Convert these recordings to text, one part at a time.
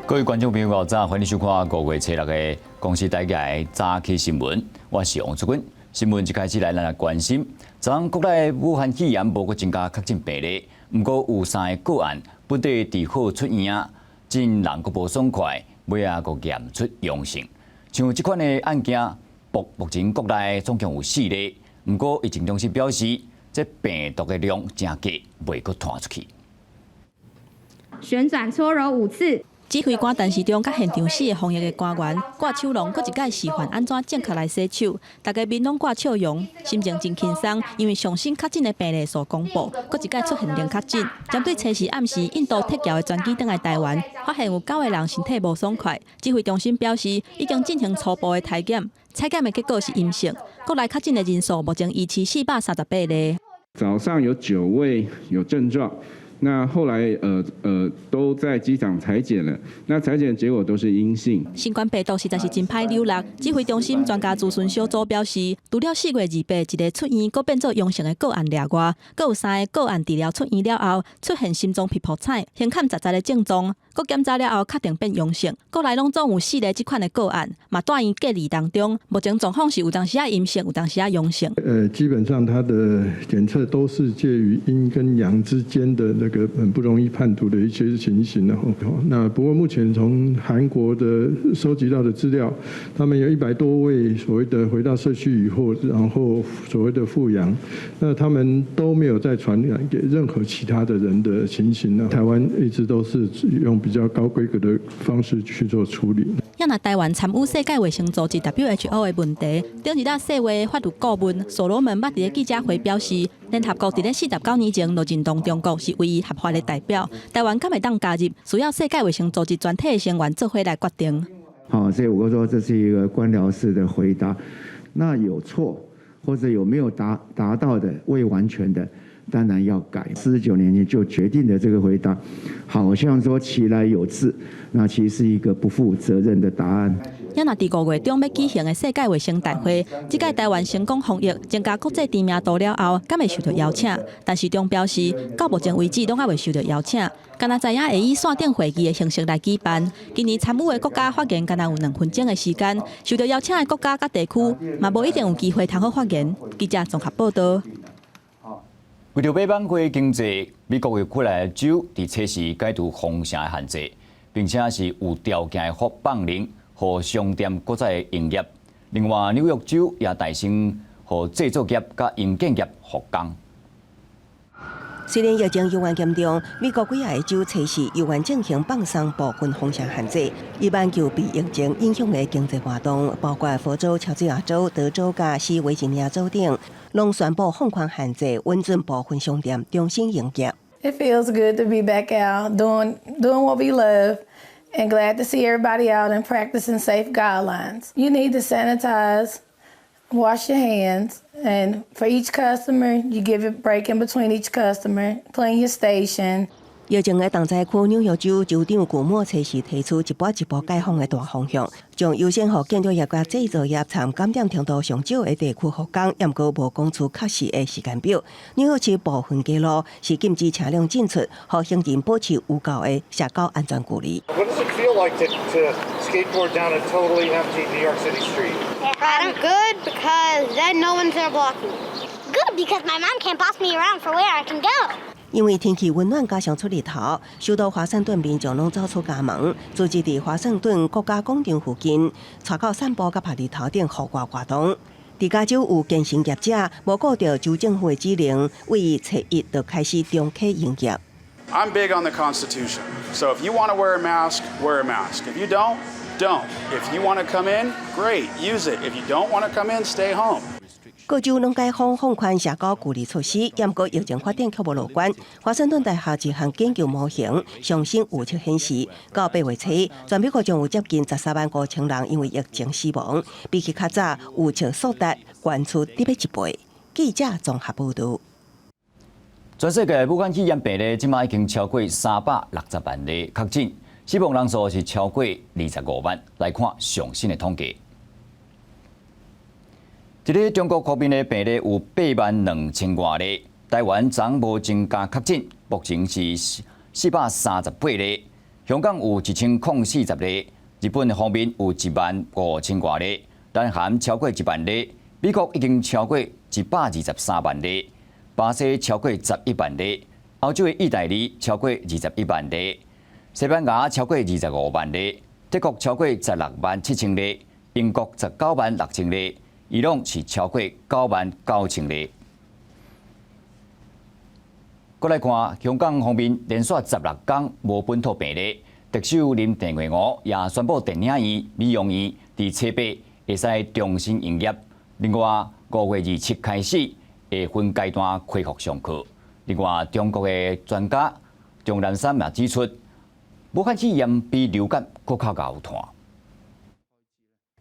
各位觀眾朋友，早，歡迎收看5月初六的公視台語早起新聞，我是王淑君。新聞一開始來，咱來關心，昨昏國內武漢肺炎無閣增加確診病例，毋過有三个個案本地治好出院，真人閣無爽快，尾仔閣驗出陽性。像這款的案件，目前國內總共有四例，毋過疫情中心表示，這病毒的量誠低，袂閣傳出去。旋轉搓揉五次。指揮官陳時中佮現場四个防疫的官員掛手籠，閣一擺示範按怎正確來洗手，大家面攏掛笑容，心情真輕鬆，因為上新確診的病例數公布，閣一擺出現零確診。針對初四暗時印度撤僑的專機轉來台灣，發現有九个人身體無爽快，指揮中心表示已經進行初步的篩檢，採檢的結果是陰性。國內確診的人數目前維持438例。早上有九位有症狀。那後來，都在機場採檢了，那採檢結果都是陰性。新冠病毒實在是真歹扭落。指揮中心專家諮詢小組表示，除了4月28一个出院閣變做陽性的個案例外，閣有三个個案治療出院了後出現心臟皮膚彩、胸坎雜雜的症狀，閣檢查了後確定變陽性。國內攏總有四个這款的個案，嘛蹛院隔離當中。目前狀況是有當時仔陰性，有當時仔陽性。基本上它的檢測都是介於陰跟陽之間的那個很不容易判讀的一些情形。那不過目前從韓國的收集到的資料，他們有100多位所謂的回到社區以後，然後所謂的復陽，那他們都沒有再傳染給任何其他的人的情形呢。台灣一直都是用比較高規格的方式去做處理。也若台灣參與世界衛生組織 WHO 的問題，頂一禮世衛法律顧問所羅門捌佇咧記者會表示，聯合國佇咧49年前就認同中國是唯一合法的代表，台灣敢會當加入，需要世界衛生組織全體的成員做伙來決定。好，所以我說這是一個官僚式的回答。那有錯或者有沒有達到的未完全的，當然要改。49年前就決定的這個回答，好像說其來有自，那其實是一個不負責任的答案。也若佇5月中欲舉行的世界衛生大會，這屆台灣成功防疫，增加國際知名度了後，敢會受著邀請？陳時中表示，到目前為止攏猶未受著邀請，敢若知影會以線頂會議的形式來舉辦。今年參與的國家發言，敢若有2分鐘的時間，受著邀請的國家佮地區，嘛無一定有機會通好發言。記者綜合報道。為著欲挽回經濟，美國有幾个州佇初四解除封城的限制，並且是有條件的發放令，予商店閣再營業。另外，紐約州也帶先予製造業佮營建業復工。雖然疫情猶原嚴重，美國幾个州初四猶原進行放鬆部分封城限制，以挽救被疫情影響的經濟活動，包括佛州、喬治亞州、德州佮西維吉尼亞州等，攏宣布放寬限制，允准部分商店重新營業。 It feels good to be back out doing what we love, and glad to see everybody out and practicing safe guidelines. You need to sanitize, wash your hands, and for each customer, you give a break in between each customer, clean your station. 疫情的重災區紐約州州長古莫初四提出一步一步解封的大方向，將優先予建築業佮製造業參感染程度上少的地區復工，毋過無講出確實的時間表。紐約市部分街路是禁止車輛進出，予行人保持有效的社交安全距離。 What does it feel like to skateboard down a totally empty New York City street? Good because then no one's gonna block me. Good because my mom can't boss me around for where I can go. 因為天氣溫暖加上出日頭，首都華盛頓民眾攏走出家門，組織佇華盛頓國家廣場附近，𤆬狗散步佮曬日頭等戶外活動。佇加州有健身業者無顧著州政府的指令，對初一就開始重啟營業。 I'm big on the Constitution, so if you want to wear a mask, wear a mask. If you don't, don't. If you want to come in, great, use it. If you don't want to come in, stay home. 各州攏解封放寬社交距離措施，毋過疫情發展卻無樂觀。華盛頓大學一項研究模型上新預測顯示，到8月初，全美國將有接近13萬5千人因為疫情死亡，比起較早預測數值懸出特別一倍。記者綜合報導。全世界武漢肺炎病例，這馬已經超過360萬例確診，死亡人數是超過25萬。來看上新的統計。佇咧中國方面的病例有8萬2千外例，台灣昨無增加確診，目前是438例。香港有1040例，日本方面有1萬5千外例，南韓超過1萬例，美國已經超過123萬例，巴西超過11萬例，歐洲的意大利超過21萬例，西班牙超過25萬例，德國超過16萬7千例，英國19萬6千例，伊朗是超過9萬9千例。閣來看香港方面，連續16天無本土病例，特首林鄭月娥也宣布電影院、美容院佇初八會使重新營業。另外，5月27開始會分階段恢復上課。另外，中國的專家鍾南山也指出，武漢肺炎比流感閣較𠢕炭。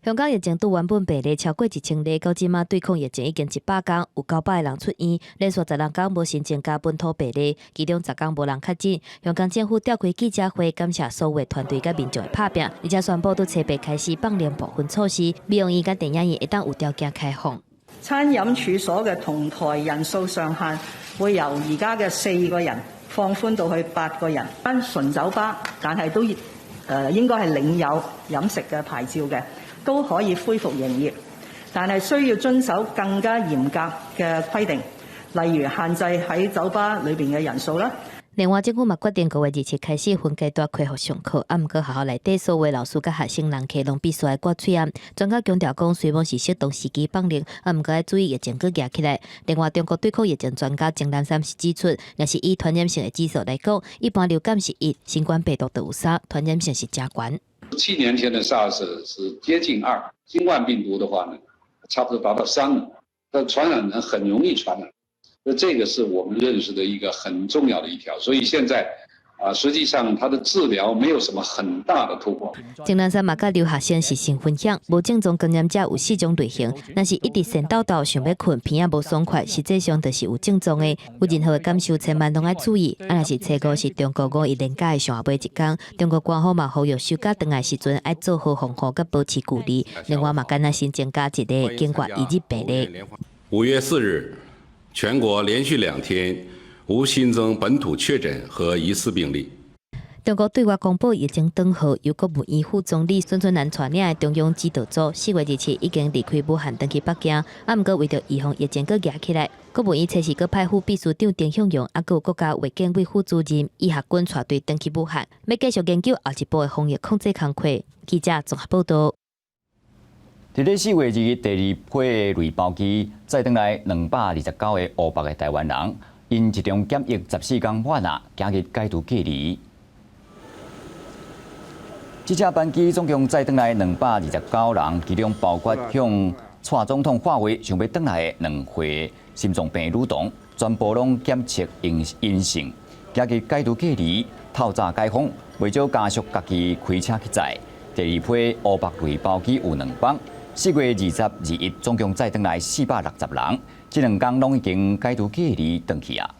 香港疫情拄原本病例超過1000例，到這馬對抗疫情已經100工，有900個人出院，連續16工無新增加本土病例，其中10工無人確診。香港政府召開記者會，感謝所有團隊佮民眾的拍拚，而且宣布對初八開始放寬部分措施，美容院佮電影院會當有條件開放。餐飲處所嘅同枱人數上限會由而家嘅四個人放寬到去八個人。單純酒吧，但係都應該係領有飲食嘅牌照嘅，都可以恢復營業，但係需要遵守更加嚴格嘅規定，例如限制喺酒吧裏邊嘅人數啦。另外，政府嘛決定5月27開始分階段恢復上課，啊，毋過學校內底所有老師佮學生人客攏必須愛掛喙罨。專家強調講，雖罔是適當時機放寬，啊，毋過愛注意疫情閣夯起來。另外，中國對抗疫情專家鍾南山是指出，若是以傳染性的指數來講，一般流感是一，新冠病毒就有三，傳染性是誠懸。 7年前的 SARS 是接近二，新冠病毒的話呢，差不多達到3了。那傳染呢，很容易傳染。那這個是我們認識的一個很重要的一條，所以現在啊，實際上它的治療沒有什麼很大的突破。鍾南山嘛，佮留學生實時分享，無症狀感染者有四種類型，若是一直顫抖抖，想欲睏，鼻仔無爽快，實際上就是有症狀的。有任何的感受，千萬攏愛注意。啊，若是初五是中國五一連假的上後尾一工，中國官方嘛呼籲收假轉來時陣愛做好防護，佮保持距離。另外嘛，敢若新增加一個境外移入病例。 5月4日，全國連續2天無新增本土確診和疑似病例。中國對外公布疫情帳號，由國務院副總理孫春蘭帶領的中央指導組，4月27已經離開武漢，轉去北京。啊，毋過為著預防疫情閣夯起來，國務院初時閣派副秘書長丁向陽，啊，閣有國家衛健委副主任醫學軍帶隊轉去武漢，欲繼續研究後一步的防疫控制工課。記者綜合報道。佇咧4月2日，第二批類包機載轉來229個烏北的臺灣人，𪜶一中檢疫14工滿啊，今日解除隔離。這架班機總共載轉來229人，其中包括向蔡總統化為想欲轉來的2歲心臟病女童，全部攏檢測陰陰性。今日解除隔離，透早解封，袂少家屬家己開車去載。第二批烏北類包機有兩班。4月20、21，總共載轉來460人，這兩工攏已經解除隔離轉去啊。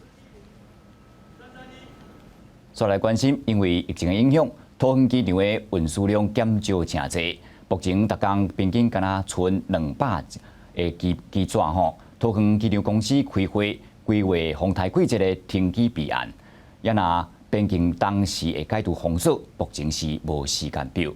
再來關心，因為疫情的影響，桃園機場的運輸量減少誠濟。目前逐工平均敢若賰200個機機紙吼。桃園機場公司開會規劃風颱季節的停機備案，也若邊境當時會解除封鎖，目前是無時間表。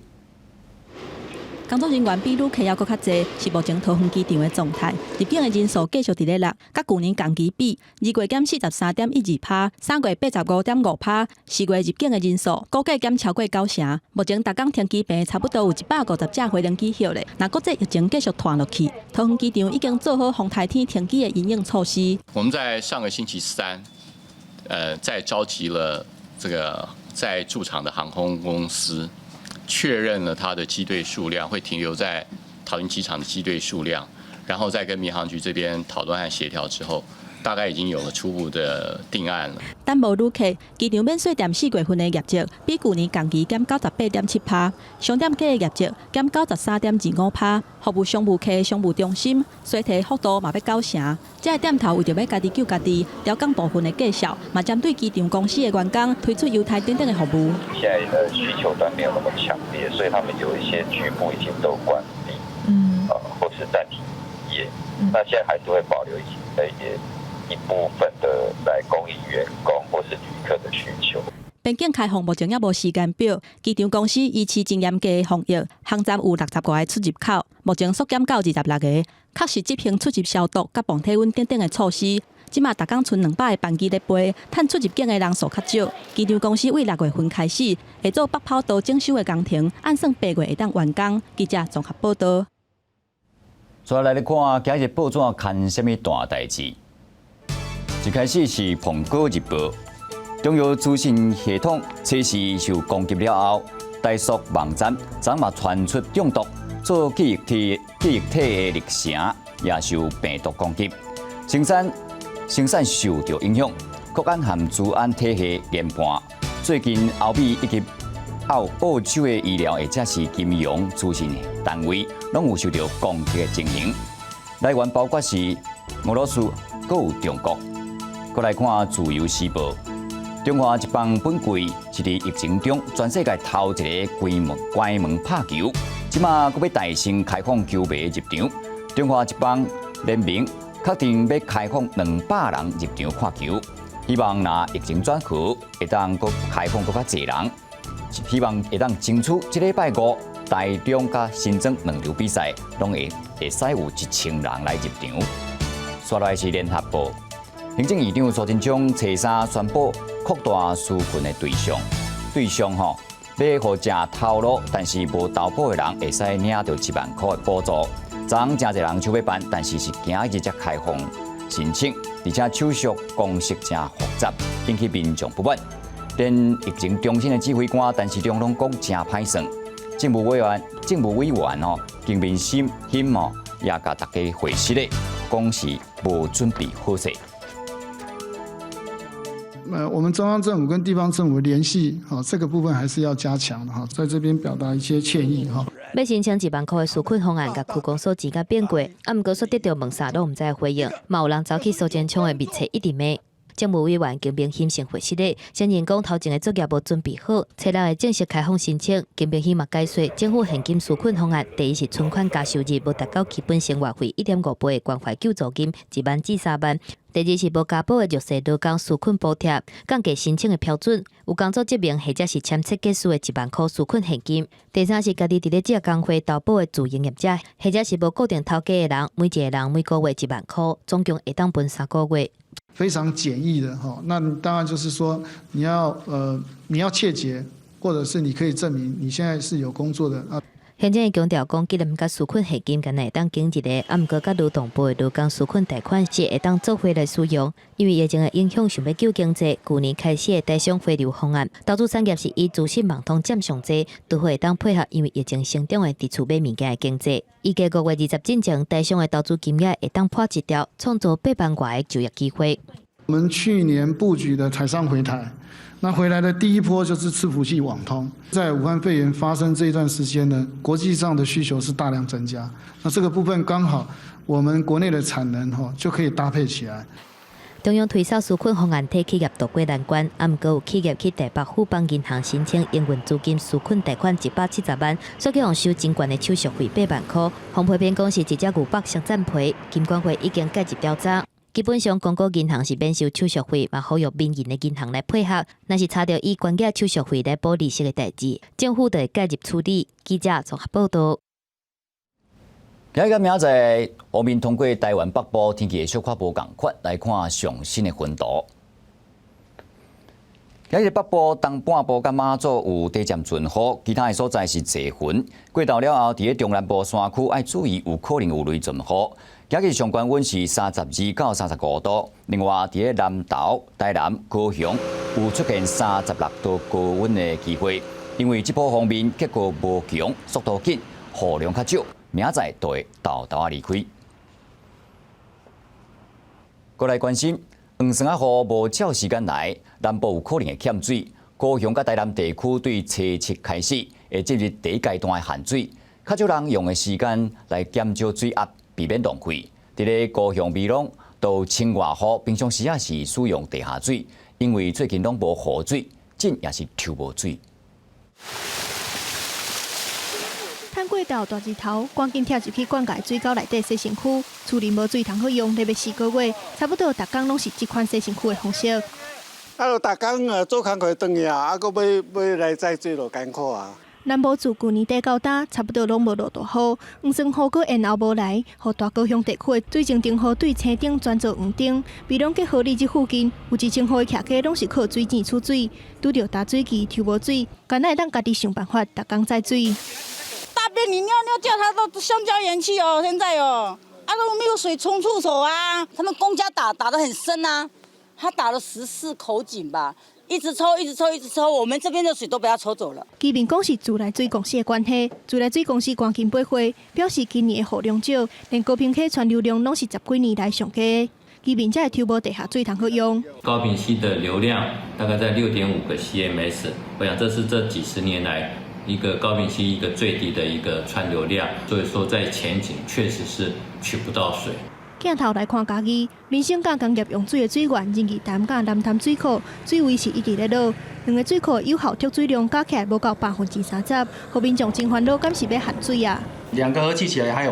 工作人員比旅客猶閣較濟，是目前桃園機場的狀態。入境的人數繼續佇咧落，佮舊年同期比，2月減43.12%，3月85.5%，4月入境的人數估計減超過九成。目前逐工停機坪差不多有150隻飛行機歇咧。若國際疫情繼續拖落去，桃園機場已經做好風颱天停機的因應措施。我們在上個星期三，在召集了這個在駐場的航空公司。確認了它的機隊數量會停留在桃園機場的機隊數量，然後再跟民航局這邊討論和協調之後，大概已經有了初步的定案了。等無旅客，機場免稅店4月份的業績比舊年同期減98.7%，商店街的業績減93.25%，服務商務客商務中心衰退幅度嘛欲九成。這个店頭為著欲家己救家己，調降部分的價數，嘛針對機場公司的員工推出優待等等的服務。現在的需求端沒有那麼強烈，所以他們有一些局部已經都關閉，或是暫停營業。那現在還是會保留一部分的來供應員工或是旅客的需求。邊境開放目前猶無時間表，機場公司維持真嚴格的防疫，航站有65个出入口，目前縮減到26个，確實執行出入消毒佮磅體溫等等的措施。這馬逐工賰200个班機咧飛，趁出入境的人數較少。機場公司對6月份開始會做北跑道整修的工程，按算8月會當完工。記者綜合報導。再來來看今日報紙刊啥物大代誌。一開始是《蘋果日報》，中央資訊系統測試受攻擊了後，台塑網站昨嘛傳出中毒，做記憶體的力成也受病毒攻擊，生產受著影響，國安和資安體系研判，最近歐美以及澳洲的醫療或者是金融資訊單位，攏有受著攻擊的情形。來源包括是俄羅斯，閣有中國。閣來看《自由時報》，中華職棒本季是佇疫情中全世界頭一个關門拍球，這馬閣欲大聲開放球迷入場。中華職棒聯盟確定欲開放200人入場看球，希望若疫情轉好，會當閣開放閣較濟人，希望會當爭取這禮拜五台中佮新莊兩場比賽，攏會使有1000人來入場。紲來是聯合報，行政院長蘇貞昌初三宣布擴大紓困的對象吼，欲予食頭路但是無投保的人會使領著1萬箍的補助。昨昏誠濟人搶欲辦，但是是今日才開放申請，而且手續公式誠複雜，引起民眾不滿。連疫情中心的指揮官陳時中攏講誠歹算。政務委員吼，金明欣吼也共大家回實咧，講是無準備好勢。我們中央政府跟地方政府聯繫，哈，這個部分還是要加強的哈，在這邊表達一些歉意哈。欲申請1萬箍的紓困方案，共區公所錢甲變過，啊，毋過煞得著問啥攏毋知回應，嘛有人走去蘇貞昌的面冊一直罵。政務委員金明欣先回實咧，承認講頭前的作業無準備好，初六會正式開放申請。金明欣嘛解說，政府現金紓困方案，第一是存款加收入無達到基本生活費1.5倍的關懷救助金1萬至3萬；第二是無加保的弱勢勞工紓困補貼，降低申請的標準，有工作證明或者是簽切結書的1萬箍紓困現金；第三是家己佇咧這個工會投保的自營業者，或者是無固定頭家的人，每一个人每個月1萬箍，總共會當分3個月。非常簡易的哈，那當然就是說你要切結，或者是你可以證明你現在是有工作的啊。行政院強調講，既然佮紓困現金敢若會當揀一个，啊，毋過佮勞動部的勞工紓困貸款是會當做伙來使用。因為疫情的影響，想欲救經濟，舊年開始的台商回流方案，投資產業是以資訊網通佔上濟，拄好會當配合因為疫情成長的佇厝買物件的經濟。預計5月20進前，台商的投資金額會當破一兆，創造8萬外个就業機會。我們去年布局的台商回台，那回來的第一波就是伺服器網通。在武漢肺炎發生這一段時間呢，國際上的需求是大量增加，那這個部分剛好我們國內的產能哈就可以搭配起來。中央推銷紓困方案，替企業渡過難關，啊，毋過有企業去台北富邦銀行申請營運資金紓困貸款170萬，煞去予收真懸的手續費8萬箍。洪批評講是一隻牛肉相佔皮，金管會已經介入調查。基本上，公股銀行是免收手續費，嘛呼籲民營的銀行來配合。若是查著以懸額手續費來補利息的代誌，政府就會介入處理。記者綜合報導。今日明仔載，鋒面通過台灣北部，天氣會小可無仝款，來看上新的雲圖。今日北部東半部佮馬祖有短暫陣雨，其他的所在是濟雲。過晝了後，佇咧中南部山區愛注意有可能有雷陣雨。今日上懸溫是32到35度。另外，佇咧南投、台南、高雄有出現36度高溫的機會，因為這波鋒面結構無強，速度緊，雨量較少，明仔載就會沓沓仔離開。閣來關心，黃霜仔雨無照時間來，南部有可能會欠水。高雄佮台南地區對初七開始會進入第一階段的限水，較少人用的時間來減少水壓，避免浪費。佇咧高雄美濃都千外戶，平常時也是使用地下水，因為最近攏無雨水，井也是抽無水。趁過晝大日頭，趕緊跳入去灌溉水溝內底洗身軀，厝裡無水通好用，咧欲四個月，差不多逐工攏是這款洗身軀的方式。啊，就逐工啊做工課轉去啊，啊，閣欲欲來載水就艱苦啊。南部自舊年底到今，差不多攏無落大雨，黃酸雨閣延後無來，予大高雄地區的水晶燈河對青頂轉做黃燈。美濃佮河里這附近有1000戶的徛家攏是靠水井取水，拄著焦水期抽無水，干焦會當家己想辦法，逐工載水。大便你尿尿叫它到香蕉園去哦，現在哦，啊都沒有水沖廁所啊，他們公家打打得很深啊，他打了14口井吧。一直抽，一直抽，一直抽，我們這邊的水都被他抽走了。居民講是自來水公司的關係，自來水公司趕緊八會，表示今年的雨量少，連高屏溪川流量攏是十幾年來上低，居民才會抽無地下水通好用。高屏溪的流量大概在6.5個 cms，我想這是這幾十年來一個高屏溪一個最低的一個川流量，所以說在前景確實是取不到水。鏡頭來看嘉義，民生佮工業用水的水源，仁義潭佮南潭水庫水位是一直咧落，兩个水庫有效蓄水量加起來無夠30%，予民眾真煩惱，敢是欲限水啊？兩個合計起來還有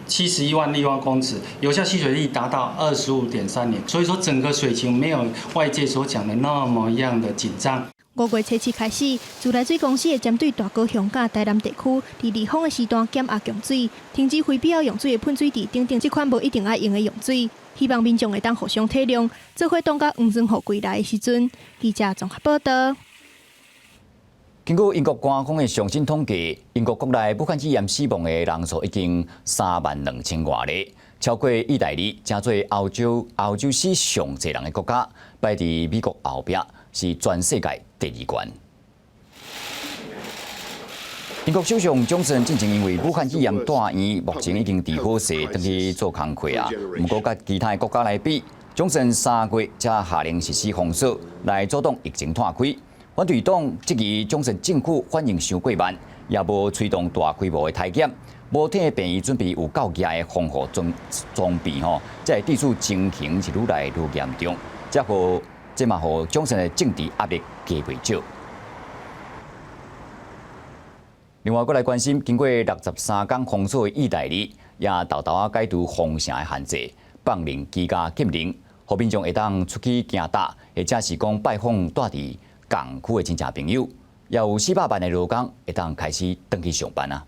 871萬立方公尺，有效蓄水率達到25.3年，所以說整個水情沒有外界所講的那麼樣的緊張。5月初七開始，自來水公司會針對大高雄佮台南地區，佇離峰的時段減壓供水，停止非必要用水的噴水池等等，這款無一定愛用的用水，希望民眾會當互相體諒，做伙擋到黃酸雨歸來的時陣。記者綜合報道。根據英國官方的上新統計，英國國內武漢肺炎死亡的人數已經3萬2千外例，超過意大利，成做歐洲歐洲死上濟人的國家，排佇美國後壁，是全世界第二懸。英國首相強森進前因為武漢肺炎住院，目前已經治好勢，轉去做工課啊。毋過，佮其他的國家來比，強森3月才下令實施封鎖，來阻擋疫情湠開。反對黨質疑強森政府反應傷過慢，也無催動大規模的篩檢，無替病院準備有夠額的防護裝裝備吼，這會致使情形是愈來愈嚴重，這予這嘛予強森的政治壓力加袂少。另外，閣來關心，經過63工封鎖的意大利，也沓沓仔解除封城的限制，放令居家禁令，予民眾會當出去行踏，或者是講拜訪蹛佇仝區的親戚朋友，也有400萬的勞工會當開始轉去上班啊。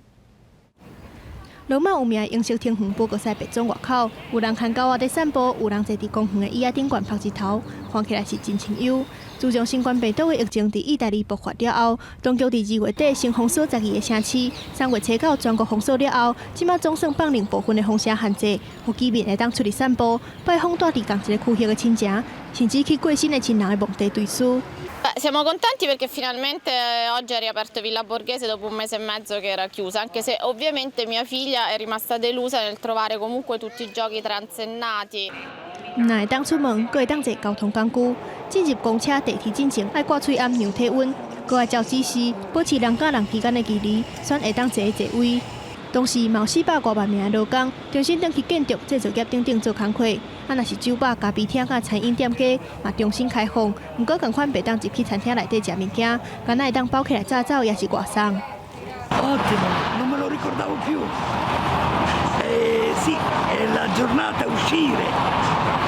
羅馬有名的英式庭園寶閣寺白總外口，有人牽狗仔佇散步，有人坐佇公園的椅仔頂懸曝日頭，看起來是真清幽。自從新冠病毒的疫情佇意大利爆發了後，當局佇2月底先封鎖12个城市，3月初九全國封鎖了後，這馬總算放令部分的封城限制，予居民會當出去散步、拜訪蹛佇仝一个區域的親情，甚至去過身的親人的墓地追思。 Beh, siamo contenti perché finalmente oggi è riaperto Villa Borghese dopo un mese e mezzo che era chiusa, anche se ovviamente mia figlia è rimasta delusa nel trovare comunque tutti i giochi transennati. 毋但會當出門，閣會當坐交通工具。進入公車、地鐵進前，愛掛喙罨量體溫，閣愛照指示，保持人佮人之間的距離，選會當坐的座位。同時，嘛有400外萬名的勞工重新轉去建築、製造業等等做工課。啊，若是酒吧、咖啡廳佮餐飲店家嘛重新開放，毋過仝款袂當入去餐廳內底食物件，干焦會當包起來炸走，抑是外送。 Ottimo, non me lo ricordavo più. Sì, è la giornata uscire,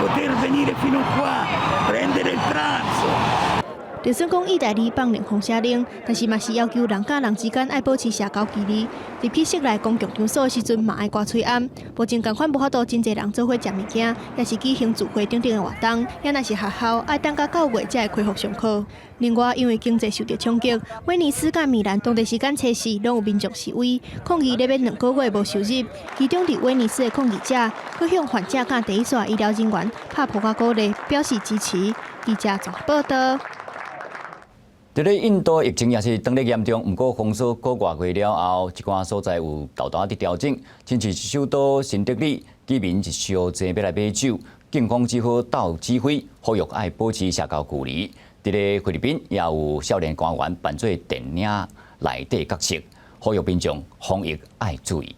poter venire fino qua, prendere il pranzo. 就算講意大利放令封城令，但是嘛是要求人佮人之間愛保持社交距離。入去室內公共場所的時陣嘛愛掛喙罨。目前仝款無法度真濟人做伙食物件，抑是舉行聚會等等的活動。抑若是學校愛等到9月才會恢復上課。另外，因為經濟受著衝擊，威尼斯佮米蘭當地時間初四攏有民眾示威，抗議咧欲2個月無收入。其中佇威尼斯的抗議者，閣向患者佮第一線醫療人員拍噗仔鼓勵，表示支持。記者綜合報道。佇咧印度疫情也是當咧嚴重，毋過封鎖個外月了後，一寡所在有沓沓仔佇調整，親像首都新德里，居民一相濟欲來買酒，警方只好鬥指揮，呼籲愛保持社交距離。佇咧菲律賓也有少年官員扮做電影內底角色，呼籲民眾防疫愛注意。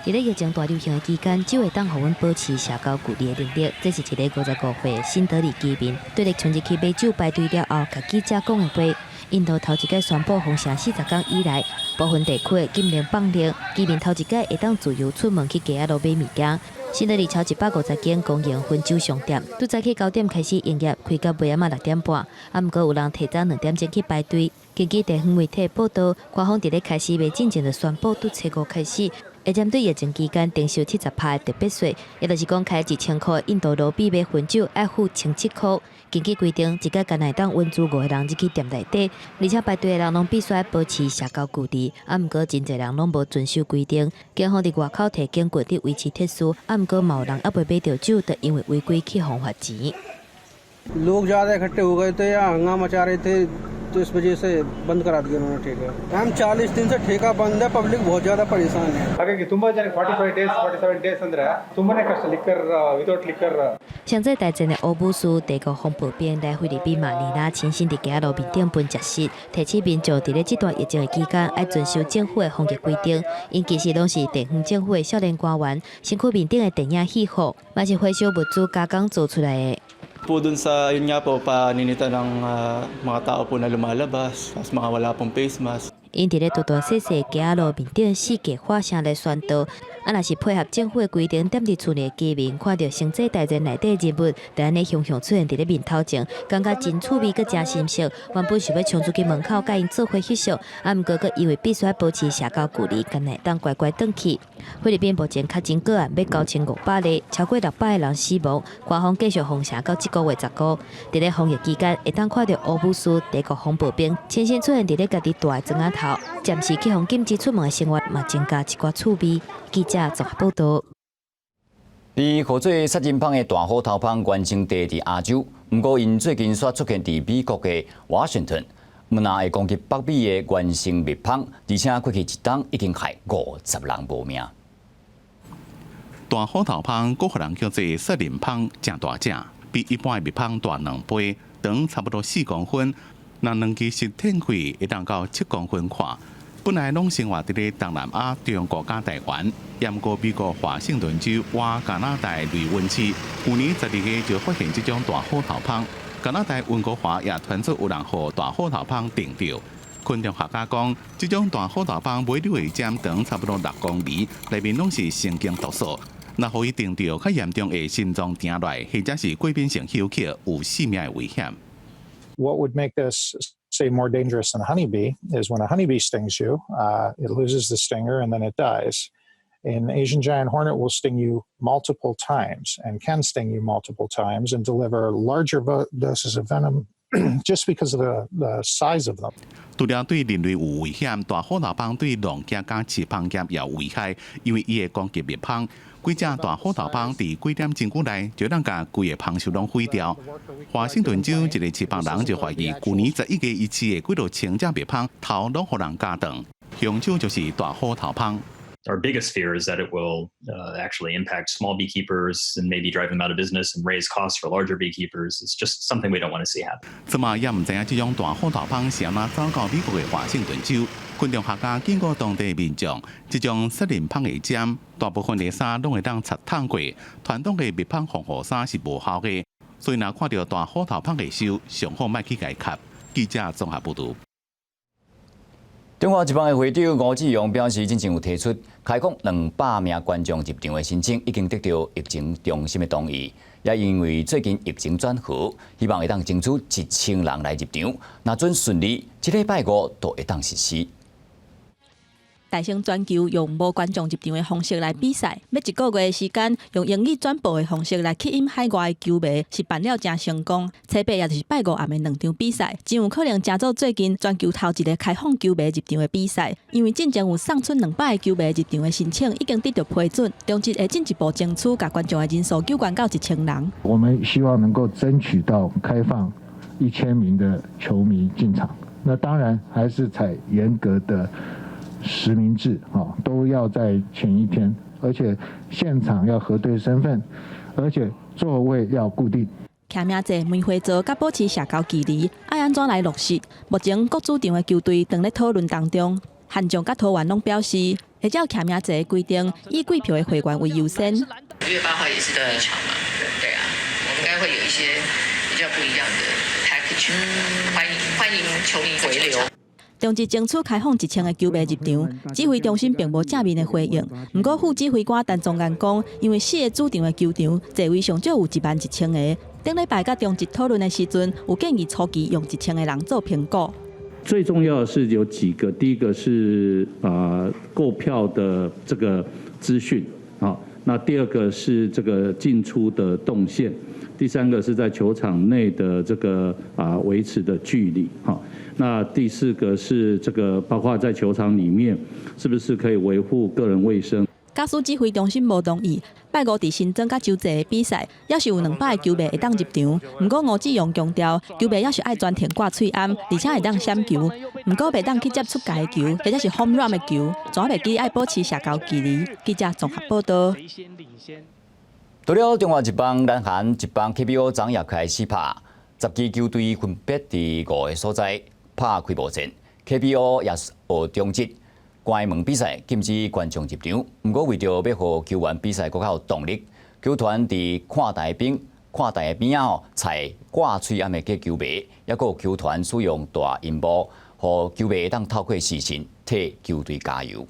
佇咧疫情大流行的期間，酒會當予阮保持社交距離的能力。這是一个55歲的新德里居民，對咧衝入去買酒排隊了後，共記者講的話。印度頭一擺宣布封城40工以來，部分地區的禁令放令，居民頭一擺會當自由出門去街仔路買物件。新德里超150間公營薰酒商店，拄早起9點開始營業，開到尾暗仔6點半。啊，毋過有人提早2點鐘去排隊。根據地方媒體報道，官方佇咧開始賣進前就宣布，對初五開始，會針對疫情期間徵收70%的特別稅，也就是講，開1000箍的印度盧比買薰酒，愛付1700箍。根據規定，一擺干焦會當允准五個人入去店內底，而且排隊的人攏必須愛保持社交距離。啊，毋過真濟人攏無遵守規定，警方佇外口提警棍佇維持秩序。啊，毋過嘛有人猶未買著酒，就因為違規去予罰錢。 लोग ज़्यादा इकट्ठे हो गए थे यहाँ हंगामा मचा रहे थे तो इस वजह से बंद करा दिया उन्होंने ठेका। हम 40 दिन से ठेका बंद है, पब्लिक बहुत ज़्यादा परेशान है। ಹಾಗಾಗಿ ತುಂಬಾ ಜನಕ್ಕೆ 45 days, 47 days ಅಂದ್ರೆ ತುಂಬಾನೇ ಕಷ್ಟ liquor without liquor. 上濟大戰的烏武士帝國風暴兵來菲律賓馬尼拉親身佇街仔路面頂分食食，提醒民眾佇咧這段疫情的期間愛遵守政府的防疫規定。𪜶其實攏是地方政府的少年官員，身軀面頂的電影戲服，嘛是回收物資加工做出來的。 Po dun sa yun nga po paninita ng mga tao po na lumalabas, tapos mga wala pong face mask. 𪜶佇咧大大細細街仔路面頂四界喊聲來宣導，啊，若是配合政府的規定，踮佇厝內的居民看著星際大戰內底人物，就按呢雄雄出現佇咧面頭前，感覺真趣味，閣誠心適。原本想欲衝出去門口佮𪜶做伙翕相，啊，毋過閣因為必須愛保持社交距離，干焦會當乖乖轉去。菲律賓目前確診個案欲9500例，超過600個人死亡。官方繼續封城到這個月15。佇咧防疫期間，會當看著烏武士帝國風暴兵親身出現佇咧家己蹛的庄仔頭，暫時去予禁止出門的生活嘛，增加一寡趣味。記者綜合報道。被號做殺人蜂的大虎頭蜂原生地佇亞洲，毋過𪜶最近煞出現佇美國的華盛頓，毋但會攻擊北美的原生蜜蜂，而且過去一冬已經害50人無命。大虎頭蜂，閣予人叫做殺人蜂，誠大隻，比一般的蜜蜂大2倍，長差不多4公分。若兩支實展開，會當到7公分寬。本來攏生活佇咧東南亞、中國佮台灣，毋過美國華盛頓州倚加拿大雷溫市，舊年12月就發現這種大虎頭蜂。加拿大溫哥華也傳出有人予大虎頭蜂叮著。昆蟲學家講，這種大虎頭蜂尾溜的針長差不多6公里，內面攏是神經毒素。若予伊叮著，較嚴重會心臟停落來，或者是過敏性休克，有性命的危險。 What would make this, say, more dangerous than a honeybee is when a honeybee stings you, it loses the stinger and then it dies. An Asian giant hornet will sting you multiple times and can sting you multiple times and deliver larger doses of venom just because of the size of them. 除了對人類有危險，大虎頭蜂對農業佮飼蜂業也有危害，因為伊會攻擊蜜蜂。幾隻大虎頭蜂佇幾點鐘久內就能共規个蜂巢攏毀掉。華盛頓州一個飼蜂人就懷疑，舊年11月伊飼的幾落千隻蜜蜂頭攏予人咬斷，兇手就是大虎頭蜂。 Our biggest fear is that it will actually impact small beekeepers and maybe drive them out of business and raise costs for larger beekeepers. It's just something we don't want to see happen. 這馬也毋知影這種大虎頭蜂是按怎走到美國的華盛頓州。昆蟲學家警告當地民眾，這種殺人蜂的針，大部分的衫攏會當插燙過，傳統的蜜蜂防護衫是無效的。所以若看著大虎頭蜂的時，上好莫去共𪜶𾀅。記者綜合報導。中華職棒的會長吳志揚表示，進前有提出開放200名觀眾入場的申請，已經得到疫情中心的同意。也因為最近疫情轉好，希望會當爭取1000人來入場。若準順利，這禮拜五就會當實施。大成全球用無觀眾入場的方式來比賽，欲一個月的時間用英語轉播的方式來吸引海外的球迷，是辦了誠成功。初八也就是拜五暗的兩場比賽，真有可能成做最近全球頭一个開放球迷入場的比賽。因為進前有送出200个球迷入場的申請，已經得到批准，中職會進一步爭取，共觀眾的人數揪懸到1000人。我們希望能夠爭取到開放1000名的球迷進場，那當然還是採嚴格的實名制，都要在前一天，而且現場要核對身份，而且座位要固定。簽名制、梅花座佮保持社交距離，愛按怎來落實？目前各主場的球隊正咧討論當中。韓將佮桃園攏表示，會照簽名制的規定，以貴票的會員為優先。5月8號也是第一場嘛，對啊，我們應該會有一些比較不一樣的 package，歡迎歡迎球迷回流。中職爭取開放1000个球迷入場，指揮中心並無正面的回應。毋過副指揮官陳宗彥講，因為四个主場的球場座位上少有1萬1千個，頂禮拜佮中職討論的時陣，有建議初期用1000个人做評估。最重要的是有幾個，第一個是購票的這個資訊啊，那第二個是這個進出的動線，第三個是在球場內的這個維持的距離哈，那第四個是這個包括在球場裡面是不是可以維護個人衛生。假使指揮中心無同意，拜五佇新莊佮洲際的比賽，猶是有200个球迷會當入場。毋過吳志榮強調，球迷猶是愛全程掛喙罨，而且會當閃球。毋過袂當去接出界的球，或者是 home run 的球，總袂記愛保持社交距離。記者綜合報道。除了中華職棒、南韓職棒 KBO 昨也開始拍，10支球隊分別佇五个所在拍開幕戰。KBO 也是學中職。關門比賽禁止觀眾入場，毋過為著欲予球員比賽閣較有動力，球團佇看台邊仔吼，採掛喙罨的假球迷，抑閣有球團使用大螢幕，予球迷會當透過視訊替球隊加油。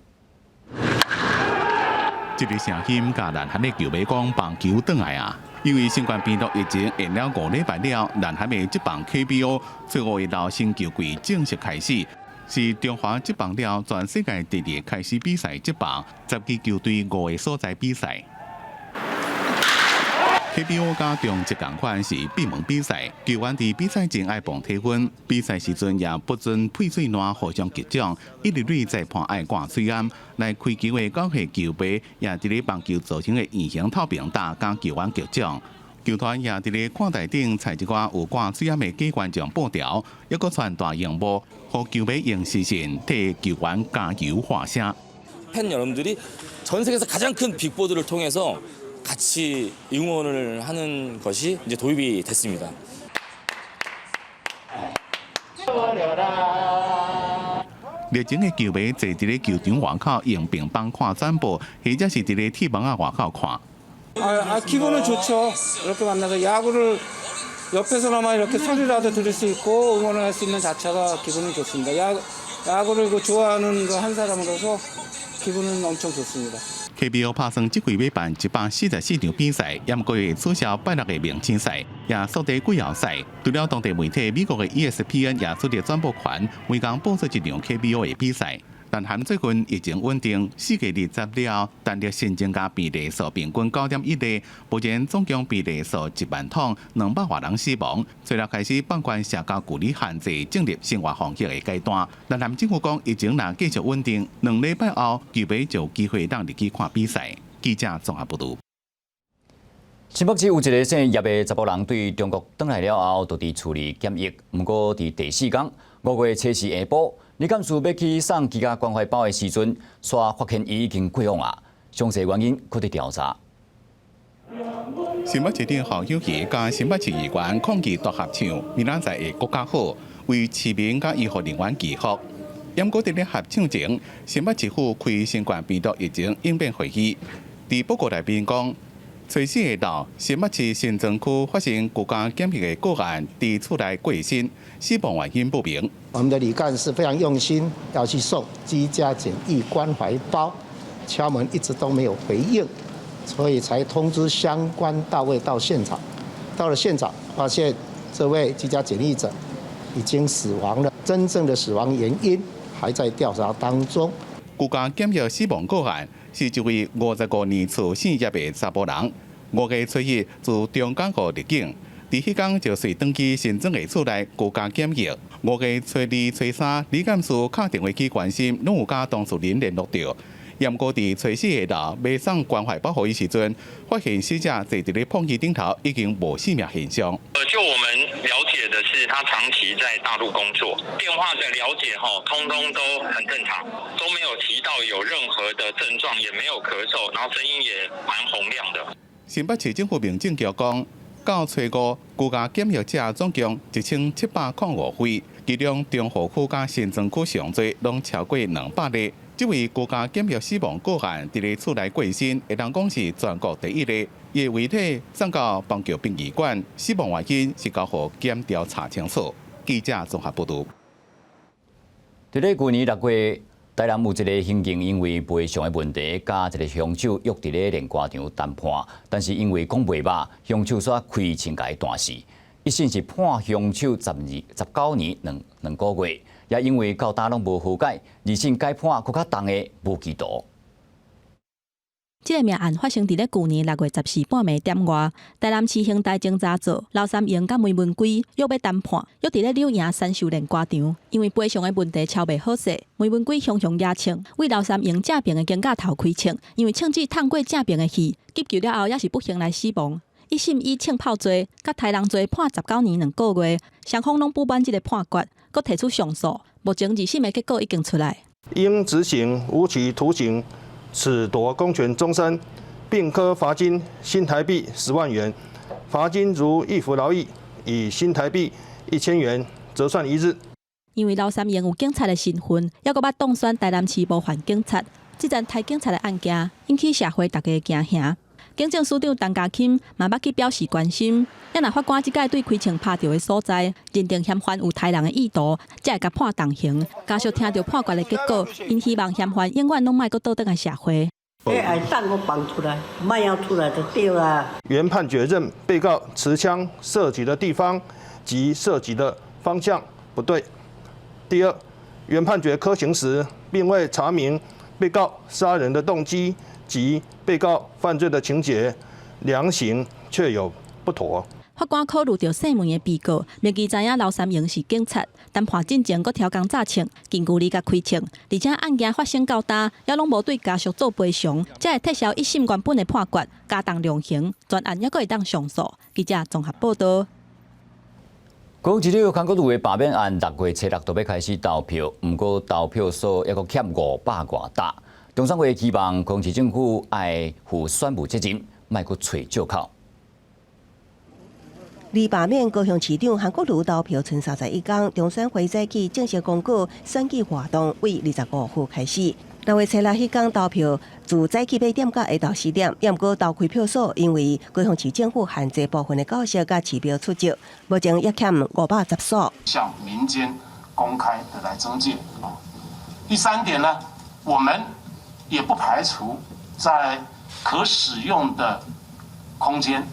這个聲音共南韓的球迷講棒球轉來啊！因為新冠病毒疫情延了5禮拜了，南韓的職棒 KBO 初五日新球季正式開始。是中華職棒了全世界第二個開始比賽職棒，10支球隊五个所在比賽。KBO 佮中職仝款是閉門比賽，球員佇比賽前愛磅體溫，比賽時陣也不准噴喙瀾互相擊掌，一入壘裁判愛掛喙罨。來開球的9歲球迷也佇咧棒球造型的圓形透明罩佮球員擊掌。球團也佇咧看台頂採一寡有掛喙罨的假觀眾布條，抑閣傳大螢幕，予球迷用視訊替球員加油喊聲。 팬 여러분들이 전 세계에서 가장 큰 빅보드를 통해서 같이 응원을 하는 것이 이제 도입이 됐습니다. 熱情的球迷坐佇咧球場外口用平板看轉播，或者是佇咧鐵網仔外口看。 아, 아, 기분은 좋죠. 이렇게 만나서 야구를 옆에서나마 이렇게 소리라도 들을 수 있고 응원을 할 수 있는 자체가 기분은 좋습니다. 야구를 그 좋아하는 그 한 사람으로서 기분은 엄청 좋습니다. KBO 拍算這季欲辦144場比賽，也毋過會取消拜六的明星賽，也縮短季後賽。除了當地媒體，美國的 ESPN 也取得轉播權，每工播出一場 KBO 的比賽。南韓最近疫情穩定，4月20了，單日新增加病例數平均9.1例，目前總共病例數1萬通，200外人死亡。隨後開始放寬社交距離限制，進入生活防疫的階段。南韓政府講，疫情若繼續穩定，2禮拜後球迷就有機會當入去看比賽。記者綜合報導。新北市有一个姓葉的查埔人對中國轉來了後，就佇厝裡檢疫。毋過佇第四工，5月初四下晡，李幹事欲去送居家關懷包的時陣，煞發現伊已經過往啊。詳細原因閣佇調查。新北市長侯友宜佮新北市議員抗議大合唱，明仔載會閣較好，為市民佮醫護人員祈福。毋過佇咧合唱前，新北市府開新冠病毒疫情應變會議，佇報告內面講，初四下晝，新北市新莊區發生居家檢疫的個案，佇厝內過身，死亡原因不明。我們的李幹事非常用心，要去送居家檢疫關懷包，敲門一直都沒有回應，所以才通知相關單位到現場。到了現場，發現這位居家檢疫者已經死亡了，真正的死亡原因還在調查當中。居家檢疫死亡個案是一位55年次姓葉的查埔人，5月初一自中港澳入境，佇彼工就隨轉去新莊的厝內居家檢疫。5月初二、初三，李幹事敲電話去關心，攏有佮當事人聯絡著。毋過佇初四下晝欲送關懷包予伊時陣，發現死者坐佇咧膨椅頂頭已經無生命現象。就我們了解的是，他長期在大陸工作，電話的了解吼，通通都很正常，都沒有提到有任何的症狀，也沒有咳嗽，然後聲音也蠻洪亮的。新北市政府民政局講，到初五居家檢疫者總共1705位，其中中和區佮新莊區上濟，攏超過200例。這位居家檢疫死亡個案，佇咧厝內過身，會當講是全國第一例。伊的遺體送到板橋殯儀館，死亡原因是交予檢調查清楚。記者綜合報導。佇咧舊年6月，台南有一个刑警因為賠償的問題，佮一个兇手約佇咧煉瓜場談判，但是因為講袂捌，兇手煞開槍共伊彈死。一審是判兇手12、19年2個月，也因為到今攏無和解，二審改判閣較重的無期徒。這个命案發生佇咧舊年6月14半暝點外，台南市刑大偵查組劉三英佮梅文圭約欲談判，約佇咧柳營三秀煉瓜場，因為賠償的問題敲袂好勢，梅文圭雄雄舉槍，對劉三英正爿的肩胛頭開槍，因為槍支探過正爿的氣，急救了後也是不幸來死亡。一審以槍炮罪佮刣人罪判19年2個月，雙方攏不滿這个判決，閣提出上訴。目前二審的結果已經出來。應執行無期徒刑，褫奪公權終身，並科罰金新台幣10萬元，罰金如易服勞役，以新台幣1000元折算一日。因為劉三英有警察的身份，猶閣捌當選台南市模範警察，這樁刣警察的案件引起社會大家的驚嚇。警政署長陳家欽嘛捌去表示關心，也若法官這擺對開槍拍著的所在認定嫌犯有刣人的意圖，才會共判重刑。家屬聽著判決的結果，𪜶希望嫌犯永遠攏莫閣倒轉來社會。會當閣放出來，莫要出來就對啦。原判決認被告持槍射擊的地方及射擊的方向不對。第二，原判決科刑時，並未查明被告殺人的動機及被告犯罪的情節，量刑確有不妥。法官考慮著細問的被告，明知知影劉三英是警察，談判進前閣刁工詐槍，近距離共開槍，而且案件發生到今，猶攏無對家屬做賠償，才會撤銷一審原本的判決，加重量刑，全案猶閣會當上訴。記者綜合報導。講一個韓國瑜的罷免案，6月初6就欲開始投票，毋過投票所猶閣欠500外沓。中選會期望高雄市政府愛負選務責任，莫閣揣藉口。離罷免高雄市長韓國瑜投票賰31工，中選會早起正式公告選舉活動為25號開始。6月初6彼工投票，自早起8點到下晝4點，猶毋過投開票所，因為高雄市政府限制部分的教室佮市標出席，目前猶欠510所。向民間公開的來徵借啊。第三點呢，我們也不排除在可使用的空間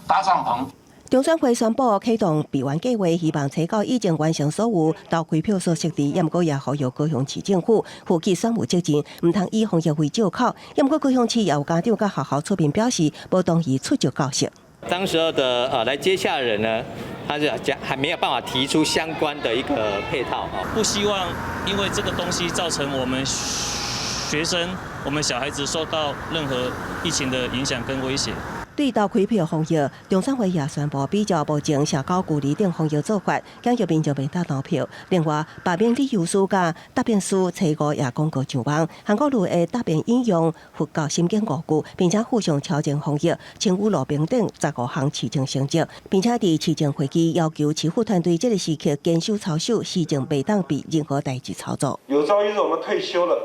搭帳篷。中選會宣布啟動備援計劃，希望初九以前完成所有投開票所設置，猶毋過也呼籲高雄市政府負起選務責任，毋通以防疫為藉口。猶毋過高雄市也有家長佮學校出面表示，無同意出借教室。當時候的來接洽的人呢，他就講還沒有辦法提出相關的一個配套啊。不希望因為這個東西造成我們學生、我們小孩子受到任何疫情的影響跟威脅。對投開票防疫，中選會也宣布比照目前社交距離等防疫做法，檢疫民眾袂當投票。另外，罷免理由書佮答辯書初五也公告上網。韓國瑜的答辯引用佛教心經五句，並且附上超前防疫、清污路邊等15項市政成績，並且佇市政會議要求市府團隊這个時刻堅守操守，市政袂當被任何代誌操作。有朝一日我們退休了，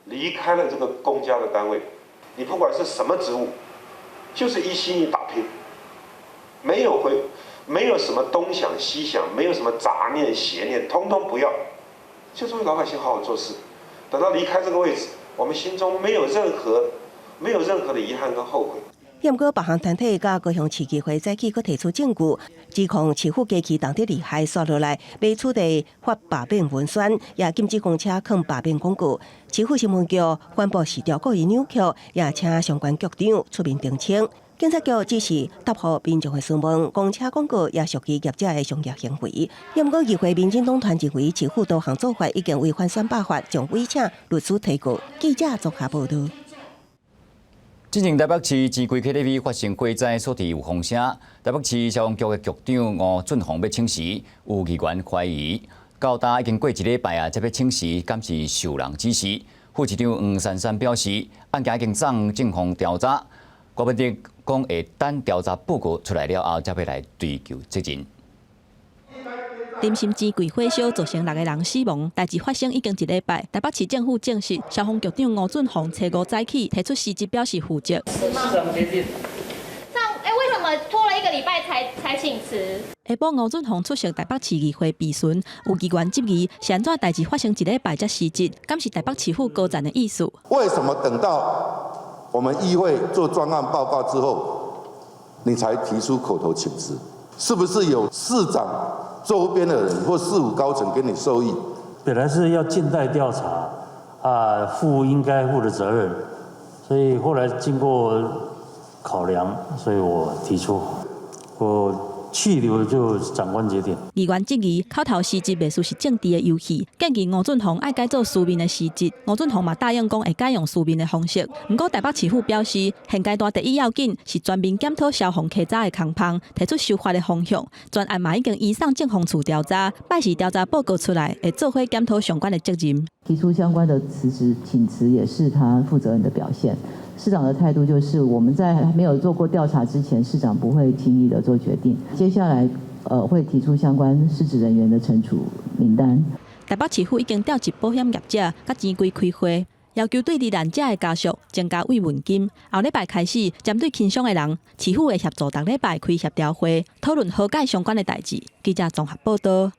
離開了這個公家的單位，你不管是什麼職務。就是一心一打拼，沒有回，沒有什麼東想西想，沒有什麼雜念邪念，通通不要，就是為老百姓好好做事。等到離開這個位置，我們心中沒有任何，沒有任何的遺憾跟後悔。毋過別項團體佮高雄市議會早起閣提出證據，指控市府機器動得厲害，煞落來買取地發罷免文宣，也禁止公車囥罷免廣告。市府新聞局反駁是故意扭曲，也請相關局長出面澄清。警察局只是答覆民眾的詢問，公車廣告也屬於業者的商業行為。毋過議會民進黨團認為市府多項做法已經違反選罷法，將委請律師提告。記者綜合報導。之前台北市錢櫃 KTV 發生火災，所致有風聲。台北市消防局的局長吳俊宏欲請辭，有議員懷疑，到今已經過一禮拜啊，才欲請辭，敢是受人指使？副市長黃珊珊表示，案件已經送警方調查，郭文哲講會等調查報告出來了後，才欲來追究責任。林森錢櫃火燒造成六个人死亡，代誌發生已經一禮拜。台北市政府證實，消防局長吳俊宏初五早起提出辭職，表示負責。是嗎？這樣，哎，為什麼拖了一個個禮拜才請辭。下晡吳俊宏出席台北市議會備詢，有議員質疑是按怎代誌發生一禮拜才辭職，敢是台北市府高層的意思？為什麼等到我們議會做專案報告之後，你才提出口頭請辭？是不是有市長周邊的人或市府高層給你授意？本來是要靜待調查，啊，負應該負的責任，所以後來經過考量，所以我提出我去留就長官決定。議員質疑口頭辭職袂輸是政治的遊戲，建議吳俊宏愛改做書面的辭職。吳俊宏嘛答應講會改用書面的方式。毋過台北市府表示，現階段第一要緊是全面檢討消防稽查的空縫，提出修法的方向。專案嘛已經移送政風處調查，拜四調查報告出來，會做伙檢討相關的責任。提出相關的辭職請辭，也是他負責任的表現。市長的態度就是，我們在沒有做過調查之前，市長不會輕易的做決定。接下來，會提出相關失職人員的懲處名單。台北市府已經調集保險業者，佮錢櫃開會，要求對罹難者的家屬增加慰問金。後禮拜開始，針對輕傷的人，市府會協助逐禮拜開協調會，討論和解相關的代誌。記者綜合報道。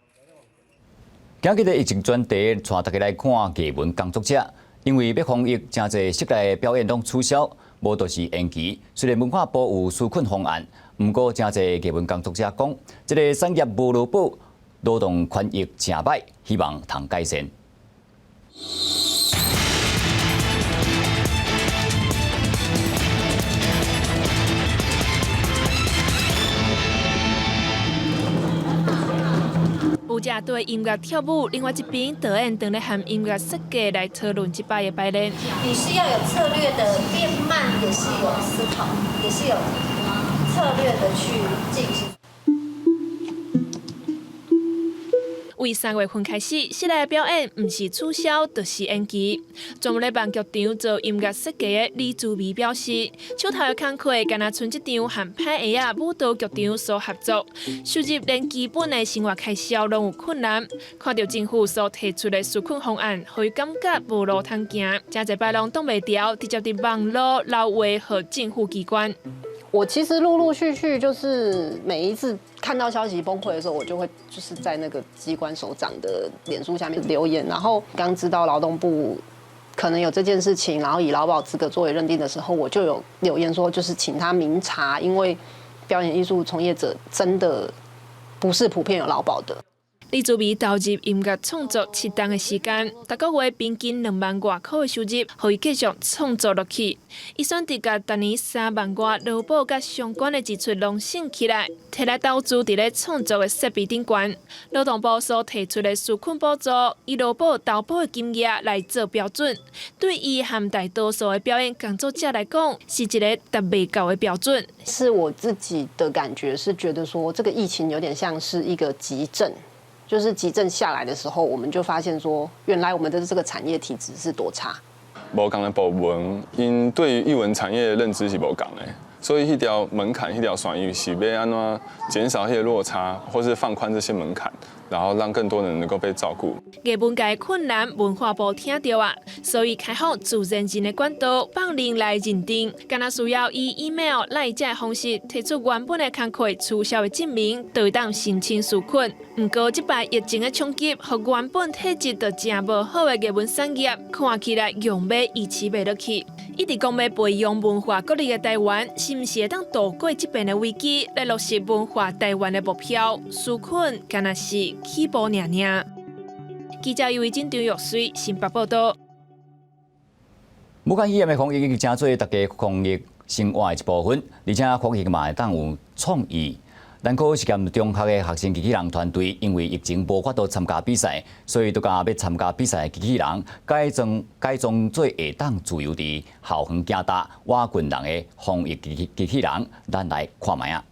今日的疫情專題，帶大家來看藝文工作者。因為欲防疫，誠濟室內表演攏取消，無就是延期。雖然文化部有紓困方案，毋過誠濟藝文工作者講，這个產業無勞保，勞動權益誠䆀，希望通改善。有者對音樂跳舞，另外一邊導演當咧和音樂設計來討論這擺的排練。你是要有策略的變慢，也是有思考，也是有策略的去進行。為3月份開始，室內表演毋是取消，就是延期。專門咧辦劇場做音樂設計的李珠美表示，手頭的工課敢若賰這場和歹鞋仔舞蹈劇場所合作，收入連基本的生活開銷攏有困難。看著政府所提出的紓困方案，予伊感覺無路通行，誠濟擺攏擋袂牢，直接佇網路留話予政府機關。我其實陸陸續續就是每一次看到消息崩潰的時候，我就會就是在那個機關首長的臉書下面留言。然後剛知道勞動部可能有這件事情，然後以勞保資格作為認定的時候，我就有留言說，就是請他明查，因為表演藝術從業者真的不是普遍有勞保的。李祖美投入音樂創作7冬的時間，逐個月平均2萬外箍的收入，予伊繼續創作落去。伊選擇共逐年3萬外勞保佮相關的支出攏省起來，摕來投資佇咧創作的設備頂懸。勞動部所提出的紓困補助，以勞保投保的金額來做標準，對伊和大多數的表演工作者來講，是一个達袂到的標準。是我自己的感覺，是覺得說這個疫情有點像是一個急症。就是急症下來的時候，我們就發現說，原來我們的這個產業體質是多差。無仝的部門，𪜶對於藝文產業的認知是無仝的，所以彼條門檻、彼條線，伊是欲按怎減少彼个落差，或是放寬這些門檻，然後讓更多人能夠被照顧。藝文界困難，文化部聽著啊，所以開放自然人的管道，放人來認定，敢若需要以 email 來這方式提出原本的工課取消的證明，就會當申請紓困。毋過這擺疫情的衝擊，予原本體質就誠無好的藝文產業，看起來用欲維持袂落去。一直講欲培養文化國力的台灣，是毋是會當渡過這遍的危機，來落實文化台灣的目標？紓困敢若是起步爾爾。記者尤維真、張玉水新北報道。武漢肺炎的防疫已經成做大家防疫生活的一部分，而且防疫嘛會當有創意。南科實驗中學的學生機器人團隊，因為疫情無法度參加比賽，所以就共欲參加比賽的機器人改裝做會當自由佇校園行踏、倚近人的防疫機器人，咱來看覓仔。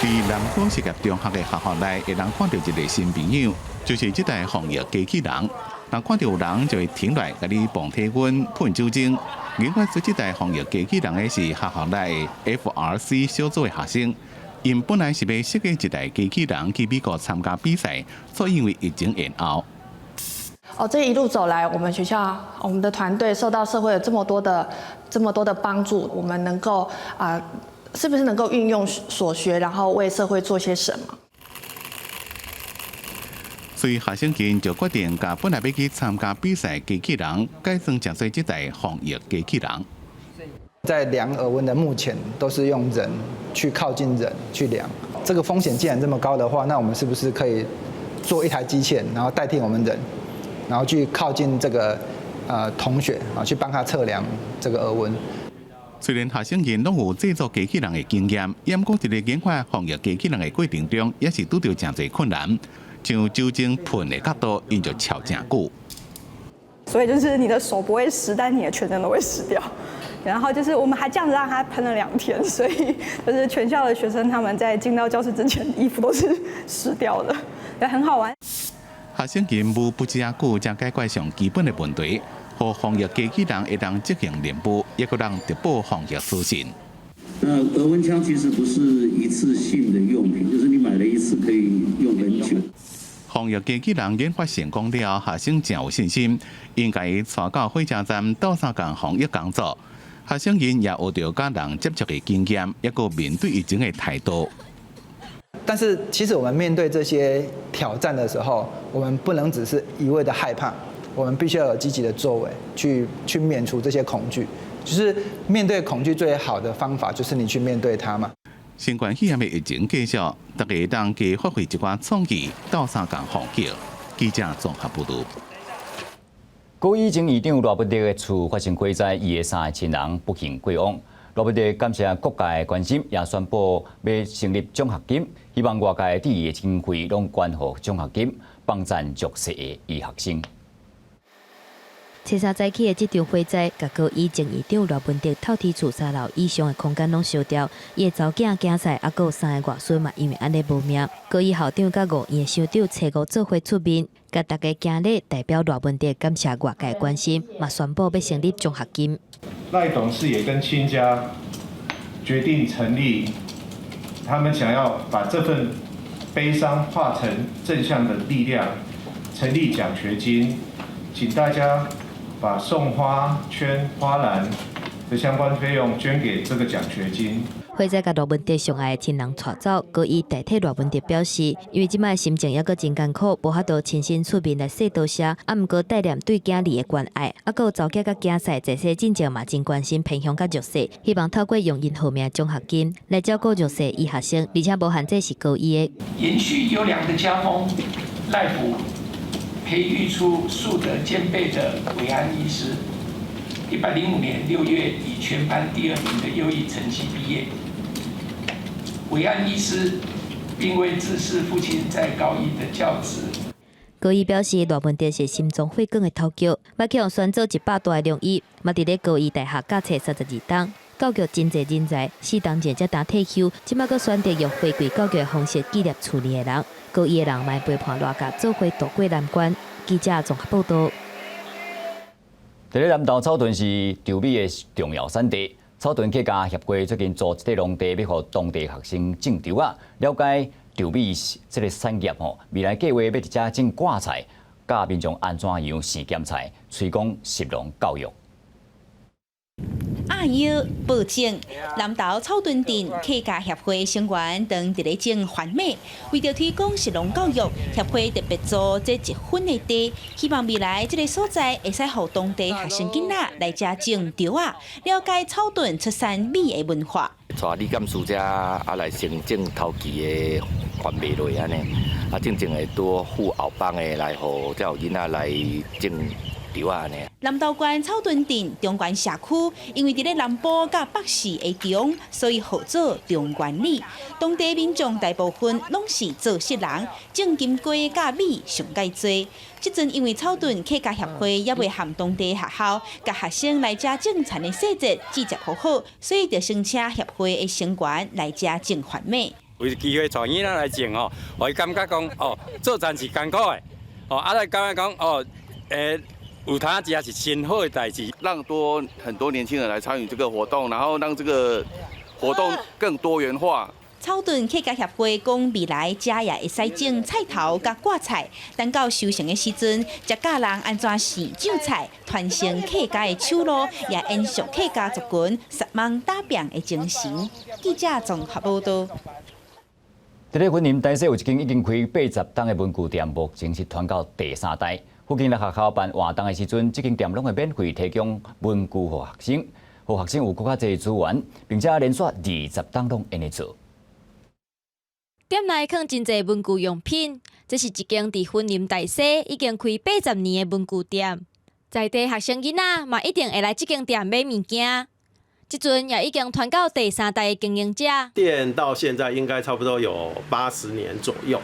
佇南科實驗中學的學校內，會當看著一个新朋友，就是這台防疫機器人。若看著有人就會停落來，共你磅體溫、噴酒精。研發出這台防疫機器人的是學校內的 FRC 小組的學生，𪜶本來是欲設計一台機器人去美國參加比賽，卻因為疫情延後。哦，這一路走來，我們學校、我們的團隊受到社會有這麼多的、這麼多的幫助，我們能夠啊。是不是能夠運用所學，然後為社會做些什麼？所以學生間就決定，共本來欲去參加比賽機器人，改裝成做這台防疫機器人。在量耳溫的目前都是用人去靠近人去量，這個風險既然這麼高的話，那我們是不是可以做一台機器人，然後代替我們人，然後去靠近這個同學啊，去幫他測量這個耳溫？雖然學生𪜶攏有製作機器人的經驗，毋過佇咧研發防疫機器人的過程中，也是拄著誠濟困難。像酒精噴的角度，𪜶就喬誠久。所以就是你的手不會濕，但你的全身都會濕掉。然後就是我們還這樣子讓他噴了2天，所以就是全校的學生他們在進到教室之前，衣服都是濕掉的，也很好玩。學生𪜶無不遮久，才解決上基本的問題，予防疫機器人會當執行任務，抑閣通直播防疫資訊。那額溫槍其實不是一次性的用品，就是你買了一次可以用很久。防疫機器人研發成功了，學生誠有信心，𪜶共伊帶到火車站鬥相共防疫工作。學生𪜶也學著佮人接觸的經驗，抑閣面對疫情的態度。但是，其實我們面對這些挑戰的時候，我們不能只是一味的害怕，我們必須要有積極的作為，去免除這些恐懼。就是面對恐懼最好的方法，就是你去面對它嘛。新冠肺炎的疫情繼續，大家當加發揮一寡創意，鬥相共防疫。記者綜合報導。高醫前院長賴文德的厝發生火災，伊的三个親人不幸過往。賴文德感謝各界的關心，也宣布欲成立獎學金，希望外界對伊的經費攏捐予獎學金，幫贊弱勢的醫學生。初三早起的這場火災，共高醫前院長賴文德透天厝三樓以上的空間攏燒掉，伊的查某囝、囝婿，猶閣有三个外孫嘛，因為按呢無命。高醫校長佮五院的首長初五做伙出面，共大家行禮，代表賴文德感謝外界關心，嘛宣布欲成立獎學金。賴董事也跟親家決定成立，他們想要把這份悲傷化成正向的力量，成立獎學金，請大家把送花圈、花籃的相關費用捐給這個獎學金。火災共賴文德上愛的親人帶走，高醫代替賴文德表示，因為這擺心情猶閣真艱苦，無法度親身出面來說多謝，啊，毋過帶念對囝兒的關愛，猶閣有查某囝佮囝婿在世進前嘛真關心偏鄉佮弱勢，希望透過用𪜶號名獎學金來照顧弱勢醫學生，而且無限制是高醫的。延續優良的家風，賴府培育出樹德兼備的韋安醫師。105年6月，以全班第二名的優異成績畢業。韋安醫師並未自恃父親在高醫的教職。高醫表示，賴文德是心臟血管的頭腳，捌去予選做100大的良醫，嘛佇咧高醫大學教冊32冬，教育真濟人才，4冬前才當退休，這擺閣選擇用回饋教育的方式紀念厝裡的人。高醫的人嘛陪伴賴家做伙渡過難關。記者綜合報導。佇咧南投草屯是稻米的重要產地，草屯客家協會最近組織農地，欲予當地學生種稻仔，了解稻米這个產業吼，未來計劃欲佇遮種掛菜，教民眾按怎樣生鹹菜，推廣食農教育。鴨腰播種，南投草屯鎮客家協會成員當佇咧種番麥，為著推廣食農教育，協會特別租這一分的地，希望未來這个所在會使予當地學生囡仔來遮種稻仔，了解草屯出產米的文化。帶李監事遮啊來先種頭期的番麥落按呢，啊種種會拄赴後幫的來予才有囡仔來種稻仔按呢。南投縣草屯鎮中原社區，因為佇咧南部佮北市的中，所以號做中原里。當地民眾大部分攏是做穡人，種金瓜佮米上蓋濟。這陣因為草屯客家協會猶未和當地學校共學生來遮種田的細節節接好好，所以就先請協會的成員來遮種番麥。有機會帶囡仔來種吼，予伊感覺講哦，做田是艱苦的，哦，啊來感覺講哦，有通食是真好的代誌，讓多很多年輕人來參與這個活動，然後讓這個活動更多元化。草屯客家協會講，未來遮也會使種菜頭佮掛菜，等到收成的時陣，才教人按怎生種菜，傳承客家的手路，也延續客家族群撒網打拚的精神。記者綜合報道。佇咧雲林大溪有一間已經開80冬的文具店，目前是傳到第三代。附近的學校辦活動的時陣，這間店攏會免費提供文具予學生，予學生有閣較濟資源，並且連續20冬攏按呢做。店內囥真濟文具用品，這是一間佇雲林大溪已經開80年的文具店。在地學生囡仔嘛一定會來這間店買物件。這陣也已經傳到第三代的經營者。店到現在應該差不多有80年左右。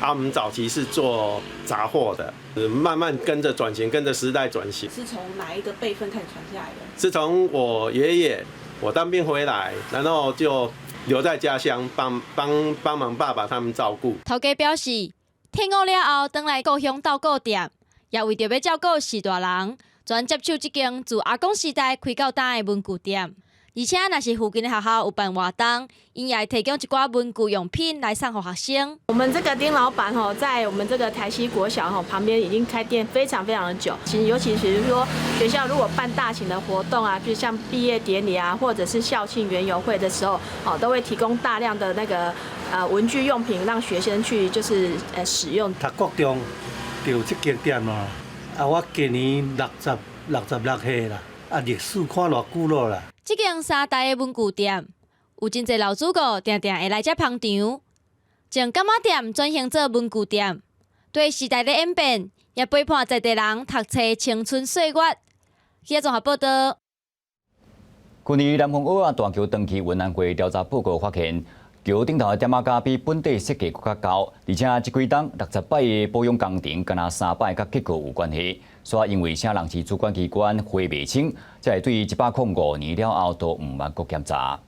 啊，我們早期是做雜貨的，慢慢跟着轉型，跟着時代轉型。是從哪一個輩分開始傳下來的？是從我爺爺，我當兵回來，然後就留在家鄉幫幫幫忙爸爸他們照顧。頭家表示，退伍了後，轉來故鄉鬥顧店，也為著欲照顧序大人，轉接手這間自阿公時代開到今的文具店。而且，若是附近的學校有辦活動，𪜶也會提供一寡文具用品來送予學生。我們這個丁老闆吼，在我們這個台西國小吼旁邊已經開店非常非常的久。其實，尤其是說學校如果辦大型的活動啊，就像畢業典禮啊，或者是校慶園遊會的時候，哦，都會提供大量的那個文具用品，讓學生去就是使用。讀國中就有這間店咯，啊，我今年66歲啦，啊，歷史看偌久咯啦。這間三代的文具店，有真濟老主顧定定會來遮捧場。從柑仔店轉型做文具店，對時代的演變，也陪伴在地人讀冊青春歲月。記者綜合報道。去年南風堊仔大橋斷去，運安會調查報告發現，橋頂頭的點仔膠比本底設計閣較厚，而且這幾冬60擺的保養工程，敢若3擺佮結構有關係。煞因為啥人是主管機關回袂清，才會對105年了後都毋捌閣檢查。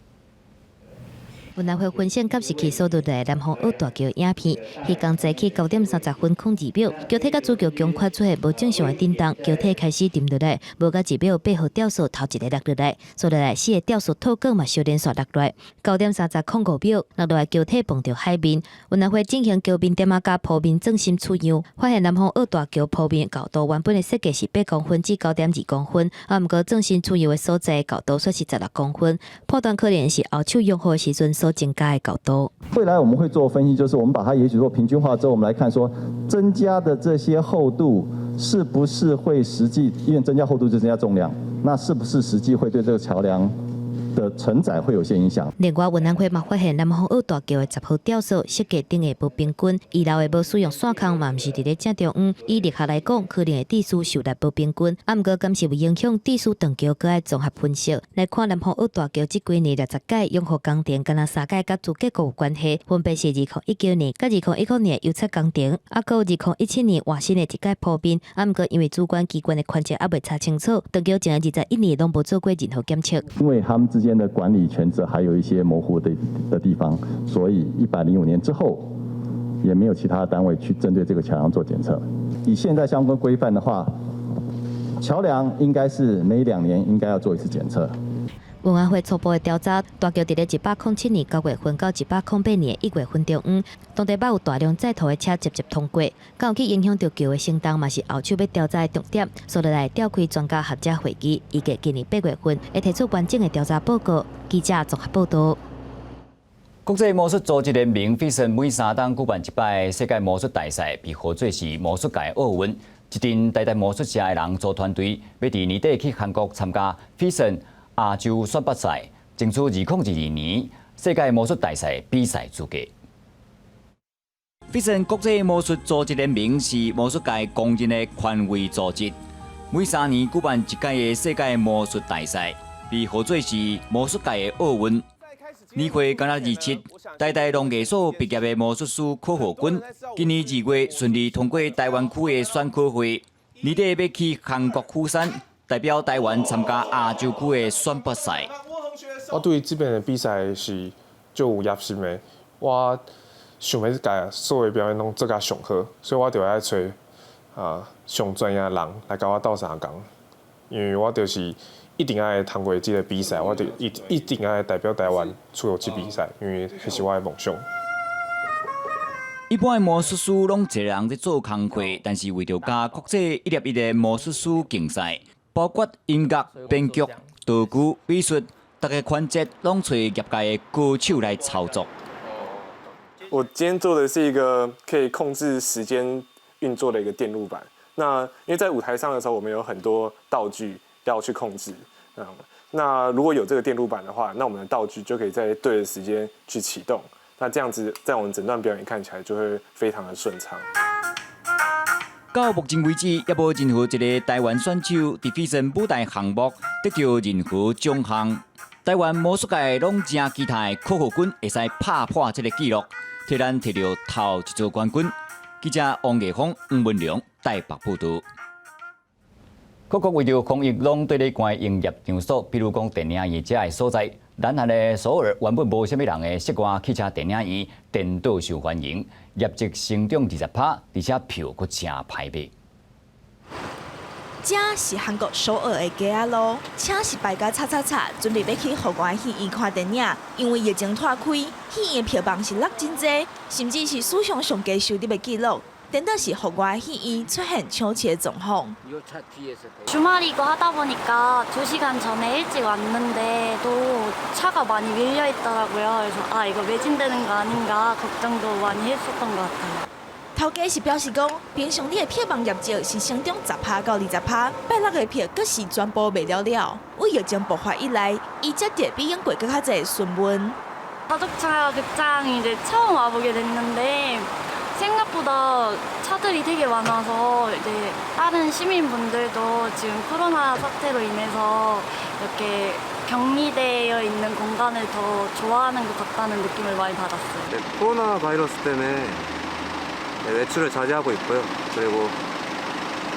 運安會分析監視器所錄來南風堊大橋影片，彼工早起9點30分02秒，橋體佮主橋橋塊出現無正常的振動，橋體開始沉落來，無到1秒8號吊索頭一个落落來，紲落來四个吊索套管嘛相連續落來。9點3005秒，落落來橋體碰著海面，運安會進行橋面點仔膠鋪面鑽芯取樣，發現南風堊大橋鋪面厚度原本的設計是8公分至9.2公分，啊，毋過鑽芯取樣的所在厚度卻是16公分，判斷可能是後手養護的時陣所增加的厚度。未來我們會做分析，就是我們把它也許做平均化之後，我們來看說增加的這些厚度是不是會實際，因為增加厚度就增加重量，那是不是實際會對這個橋梁的承載會有些影響？另外，運安會嘛發現南風堊大橋的10號吊索設計頂下無平均，遺留的無使用線空嘛毋是佇咧正中央。以力學來講，可能會致使受力無平均。啊，毋過敢是有影響致使斷橋，閣愛綜合分析來看南風堊大橋這幾年60屆養護工程，敢若三屆佮主結構有關係，分別是2019年佮2010年油漆工程，啊，閣有2017年換新的一屆鋪面。啊，毋過因為主管機關的權責猶未查清楚，斷橋前21年攏無做過任何檢測。因為他們之間的管理權責還有一些模糊的地方，所以105年之後，也沒有其他單位去針對這個橋梁做檢測。以現在相關規範的話，橋梁應該是每2年應該要做一次檢測。運安會初步的調查，大橋佇咧107年9月份到108年1月份中央，當地捌有大量載土的車捷捷通過，敢有去影響著橋的承重，嘛是後續欲調查的重點。所以來召開專家學者會議，預計今年8月份會提出完整的調查報告。記者綜合報道。國際魔術組織聯盟 FISM 每3冬舉辦一擺世界魔術大賽，被號做是魔術界奧運。一陣台大魔術社的人組團隊，欲佇年底去韓國參加 FISM 亞洲選拔賽，爭取2022年世界魔術大賽比賽資格。FISM 國際魔術組織聯盟是魔術界公認的權威組織，每3年舉辦一屆的世界魔術大賽，被號做是魔術界的奧運。年歲敢若27，台大農藝所畢業的魔術師柯浩君，今年2月順利通過台灣區的選考會，年底欲去韓國釜山，代表台灣參加亞洲區的選拔賽。我對這邊的比賽是足有野心的，我想欲共所有表演攏做甲上好，所以我就愛揣上專業的人來共我鬥相共，因為我就是一定愛通過這個比賽，我就一定愛代表台灣出國去比賽，因為彼是我的夢想。一般的魔術師攏一个人咧做工課，但是為著佮國際一粒一的魔術師競賽，包括音樂、編劇、道具、美術，逐个環節攏揣業界的高手來操作。我今天做的是一個可以控制時間運作的一個電路板。那因為在舞台上的時候，我們有很多道具要去控制。那如果有這個電路板的話，那我們的道具就可以在對的時間去啟動。那這樣子，在我們整段表演看起來就會非常的順暢。到目前為止，猶無任何一个台灣選手佇 FISM 舞台項目得著任何獎項。台灣魔術界攏誠期待柯浩君會使拍破這个紀錄，替咱提著頭一座冠軍。記者王藝峰、黃文良台北報導。各國為著防疫，攏綴咧關營業場所，比如講電影院這个所在。南韓的首爾原本無啥物人的室外汽車電影院，顛倒受歡迎，業績成長20%，而且票閣誠歹賣。這是韓國首爾的街仔路，車是排甲插插插，準備欲去戶外戲院看電影。因為疫情拖開，戲院的票房是落真濟，甚至是史上上低收入的紀錄。顛倒是戶外戲院出現搶市的狀況。 주말이고 하다 보니까 2시간 전에 일찍 왔는데도 차가 많이 밀려 있더라고요. 그래서 아 이거 매진되는 거 아닌가 걱정도 많이 했었던 것 같아요. 頭家是表示講，平常日的票房業績是成長10趴到20趴，拜六的票閣是全部賣了了。為疫情爆發以來，伊接著比往過閣較濟詢問。 자동차 극장 이제 처음 와보게 됐는데 생각보다 차들이 되게 많아서 이제 다른 시민분들도 지금 코로나 사태로 인해서 이렇게 격리되어 있는 공간을 더 좋아하는 것 같다는 느낌을 많이 받았어요. 네, 코로나 바이러스 때문에 네, 외출을 자제하고 있고요. 그리고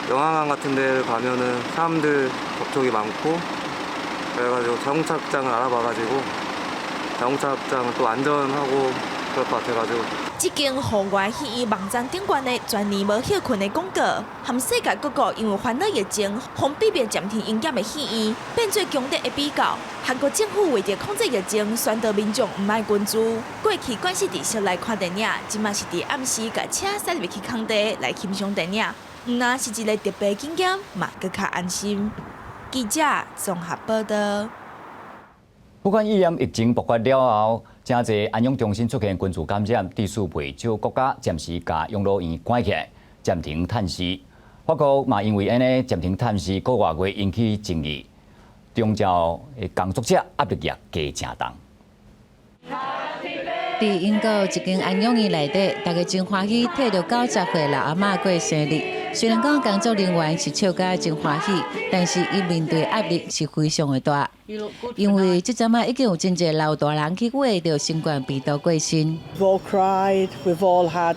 영화관 같은 데를 가면은 사람들 접촉이 많고 그래가지고 자동차 극장을 알아봐가지고 자동차 극장은 또 안전하고 그럴 것 같아가지고 這間戶外戲院網站頂懸的全年無歇睏的廣告，和世界各國因為煩惱疫情，予被迫暫停營業的戲院，變做強烈的比較。韓國政府為著控制疫情，宣導民眾毋愛群聚。過去慣勢佇室內看電影，這馬是佇暗時共車駛入去空地來欣賞電影，毋但是一个特別經驗，嘛閣較安心。記者綜合報導。武漢肺炎疫情爆發了後，誠濟安養中心出現群聚感染，致使袂少國家暫時共養老院關起來，暫停探視。法國嘛因為按呢暫停探視，個外月引起爭議，長照的工作者壓力也加誠重。佇英國一間安養院內底，大家真歡喜，替著90歲老阿嬤過生日。雖然講工作人員是笑甲真歡喜，但是𪜶面對壓力是非常的大。因為這陣仔已經有真濟老大人去穢著新冠病毒過身。 We've all cried, we've all had,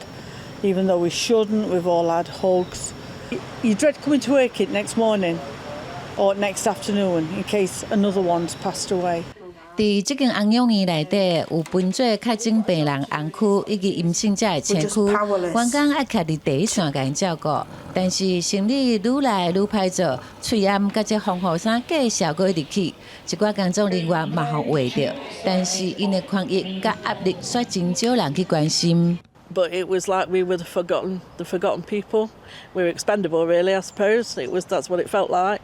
even though we shouldn't, we've all had hugs. You dread coming to work it next morning or next afternoon in case another one's passed away. 佇這間安養院內底，有分做確診病人紅區以及陰性者的青區，員工愛徛佇第一線共𪜶照顧，但是生理愈來愈歹做，喙罨佮這防護衫繼續閣一直起，一寡工作人員嘛予穢著，但是𪜶的權益佮壓力卻真少人去關心。 But it was like we were the forgotten people. We were expendable, really, I suppose. That's what it felt like.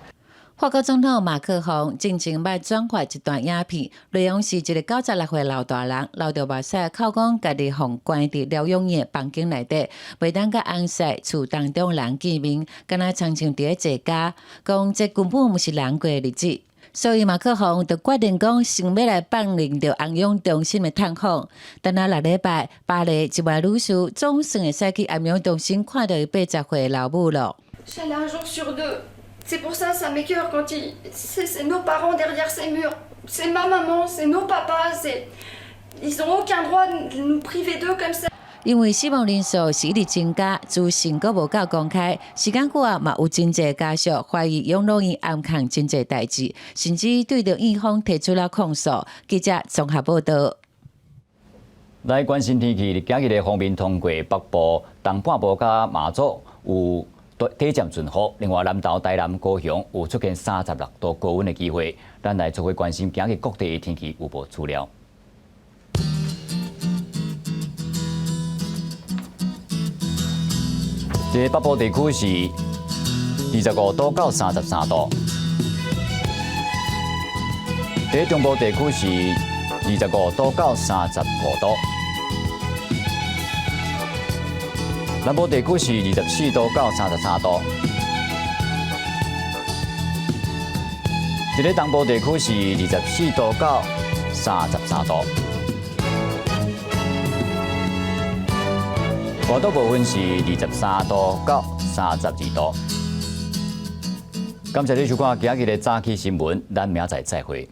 法國總統馬克宏進前捌轉發一段影片，內容是一个96歲老大人流著目屎，哭講家己予關佇療養院的房間內底，袂當佮翁婿厝當中人見面，敢若親像佇咧坐監，講這根本毋是人過的日子。所以馬克宏就決定講，想欲來放任著安養中心的探訪。等下六禮拜，巴黎一位女士總算會使去安養中心看著伊80歲老母囉。 C'est pour ça, ça m'écœure quand ils. C'est nos parents derrière ces murs. C'est ma maman, c'est nos papas, c'est. Ils ont aucun droit de nous priver d'eux comme ça. 因為死亡人數是一直增加，資訊閣無夠公開，時間久啊嘛有真濟家屬懷疑養老院暗藏真濟代誌，甚至對著院方提出了控訴。記者綜合報導。來關心天氣，今日的鋒面通過北部、東半部佮馬祖有短暫陣雨。另外，南投、台南、高雄有出現36度高溫的機會。咱來做伙關心今日各地的天氣預報資料。這北部地區是25度到33度，佇中部地區是25度到35度，南部地區是24度到33度，佇咧東部地區是24度到33度，外島部分是23度到32度。感謝你收看今日的早起新聞，咱明仔載再會。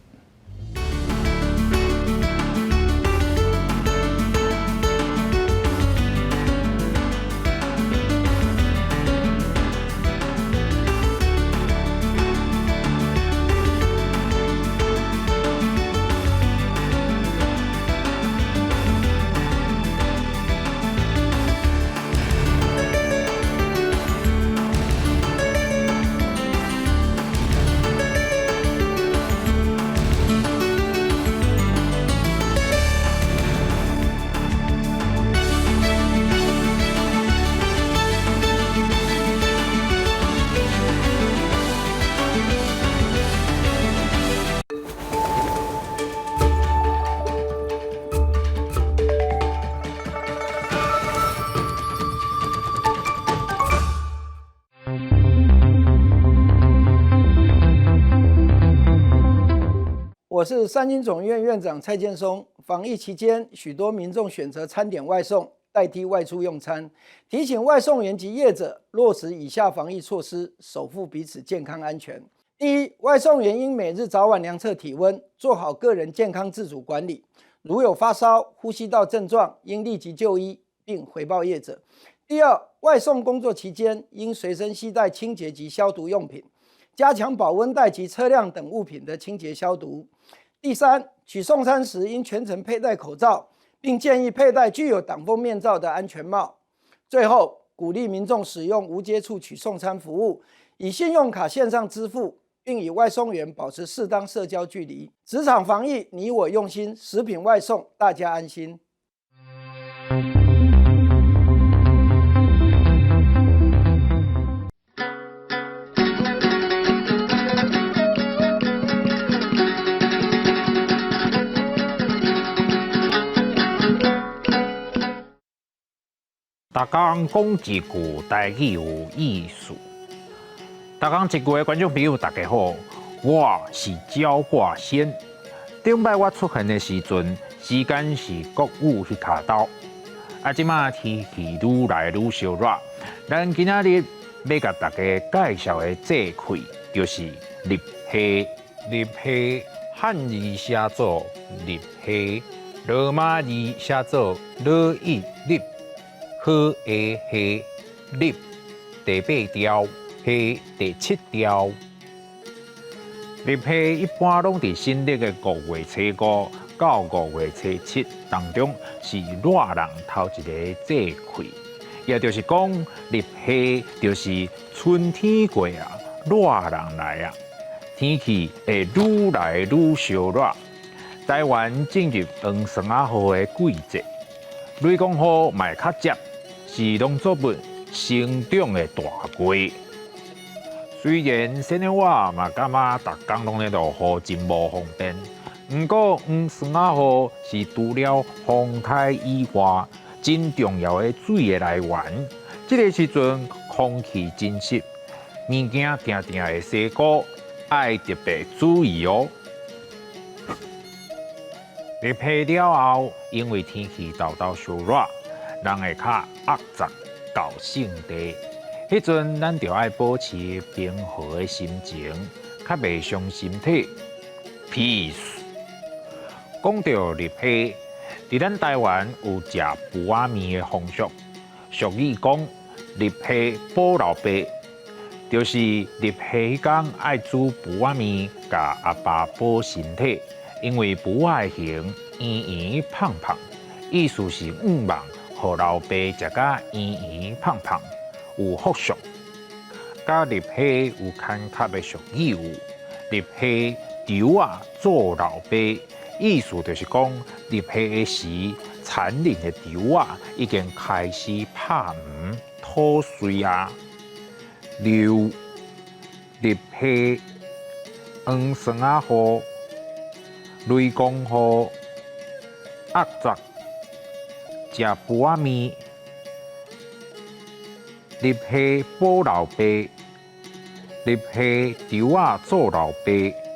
我是三軍總醫院院長蔡建松。防疫期間，許多民眾選擇餐點外送代替外出用餐，提醒外送員及業者落實以下防疫措施，守護彼此健康安全。第一，外送員應每日早晚量測體溫，做好個人健康自主管理。如有發燒、呼吸道症狀，應立即就醫並回報業者。第二，外送工作期間應隨身攜帶清潔及消毒用品，加強保溫袋及車輛等物品的清潔消毒。第三，取送餐時應全程佩戴口罩，並建議佩戴具有擋風面罩的安全帽。最後，鼓勵民眾使用無接觸取送餐服務，以信用卡線上支付，並與外送員保持適當社交距離。職場防疫，你我用心；食品外送，大家安心。逐工講一句台語有意思。逐工一句的觀眾朋友，大家好，我是焦掛先。頂擺我出現的時陣，時間是國語彼跤晝。啊，這馬天氣愈來愈燒熱，咱今仔日欲共大家介紹的節氣，就是立夏。立夏漢字寫做立夏，羅馬字寫做羅一立。好下夏立第八條，夏第七條。立夏一般攏佇新曆的五月初五到五月初七當中，是熱人頭一個節氣，也就是講立夏就是春天過啊，熱人來啊，天氣會愈來愈燒熱。台灣進入黃霜仔雨的季節，雷公雨嘛會較捷。是農作物生長的大季。雖然先生我嘛感覺逐工攏咧落雨，真無方便。毋過黃霜仔雨是除了風颱以外，真重要的水的來源。這個時陣空氣真濕，物件定定會生菇，愛特別注意哦。立夏了後，因為天氣沓沓燒熱。人會較壓雜到性地，彼陣咱就愛保持平和的心情，較袂傷身體。Peace。講到立夏，佇咱台灣有食匏仔麵的風俗，俗語講立夏補老爸，就是立夏彼工愛煮匏仔麵，共阿爸補身體，因為匏仔的形圓圓胖胖，意思是向望。予老爸食甲圓圓胖胖，有福相。佮立夏有牽合的俗語有立夏稻仔做老爸，意思就是講立夏的時，田裡的稻仔已經開始拍黃吐穗啊。六立夏黃霜仔雨、雷公雨、壓雜、食晡仔麵。立夏寶老爸，立夏稻仔做老爸。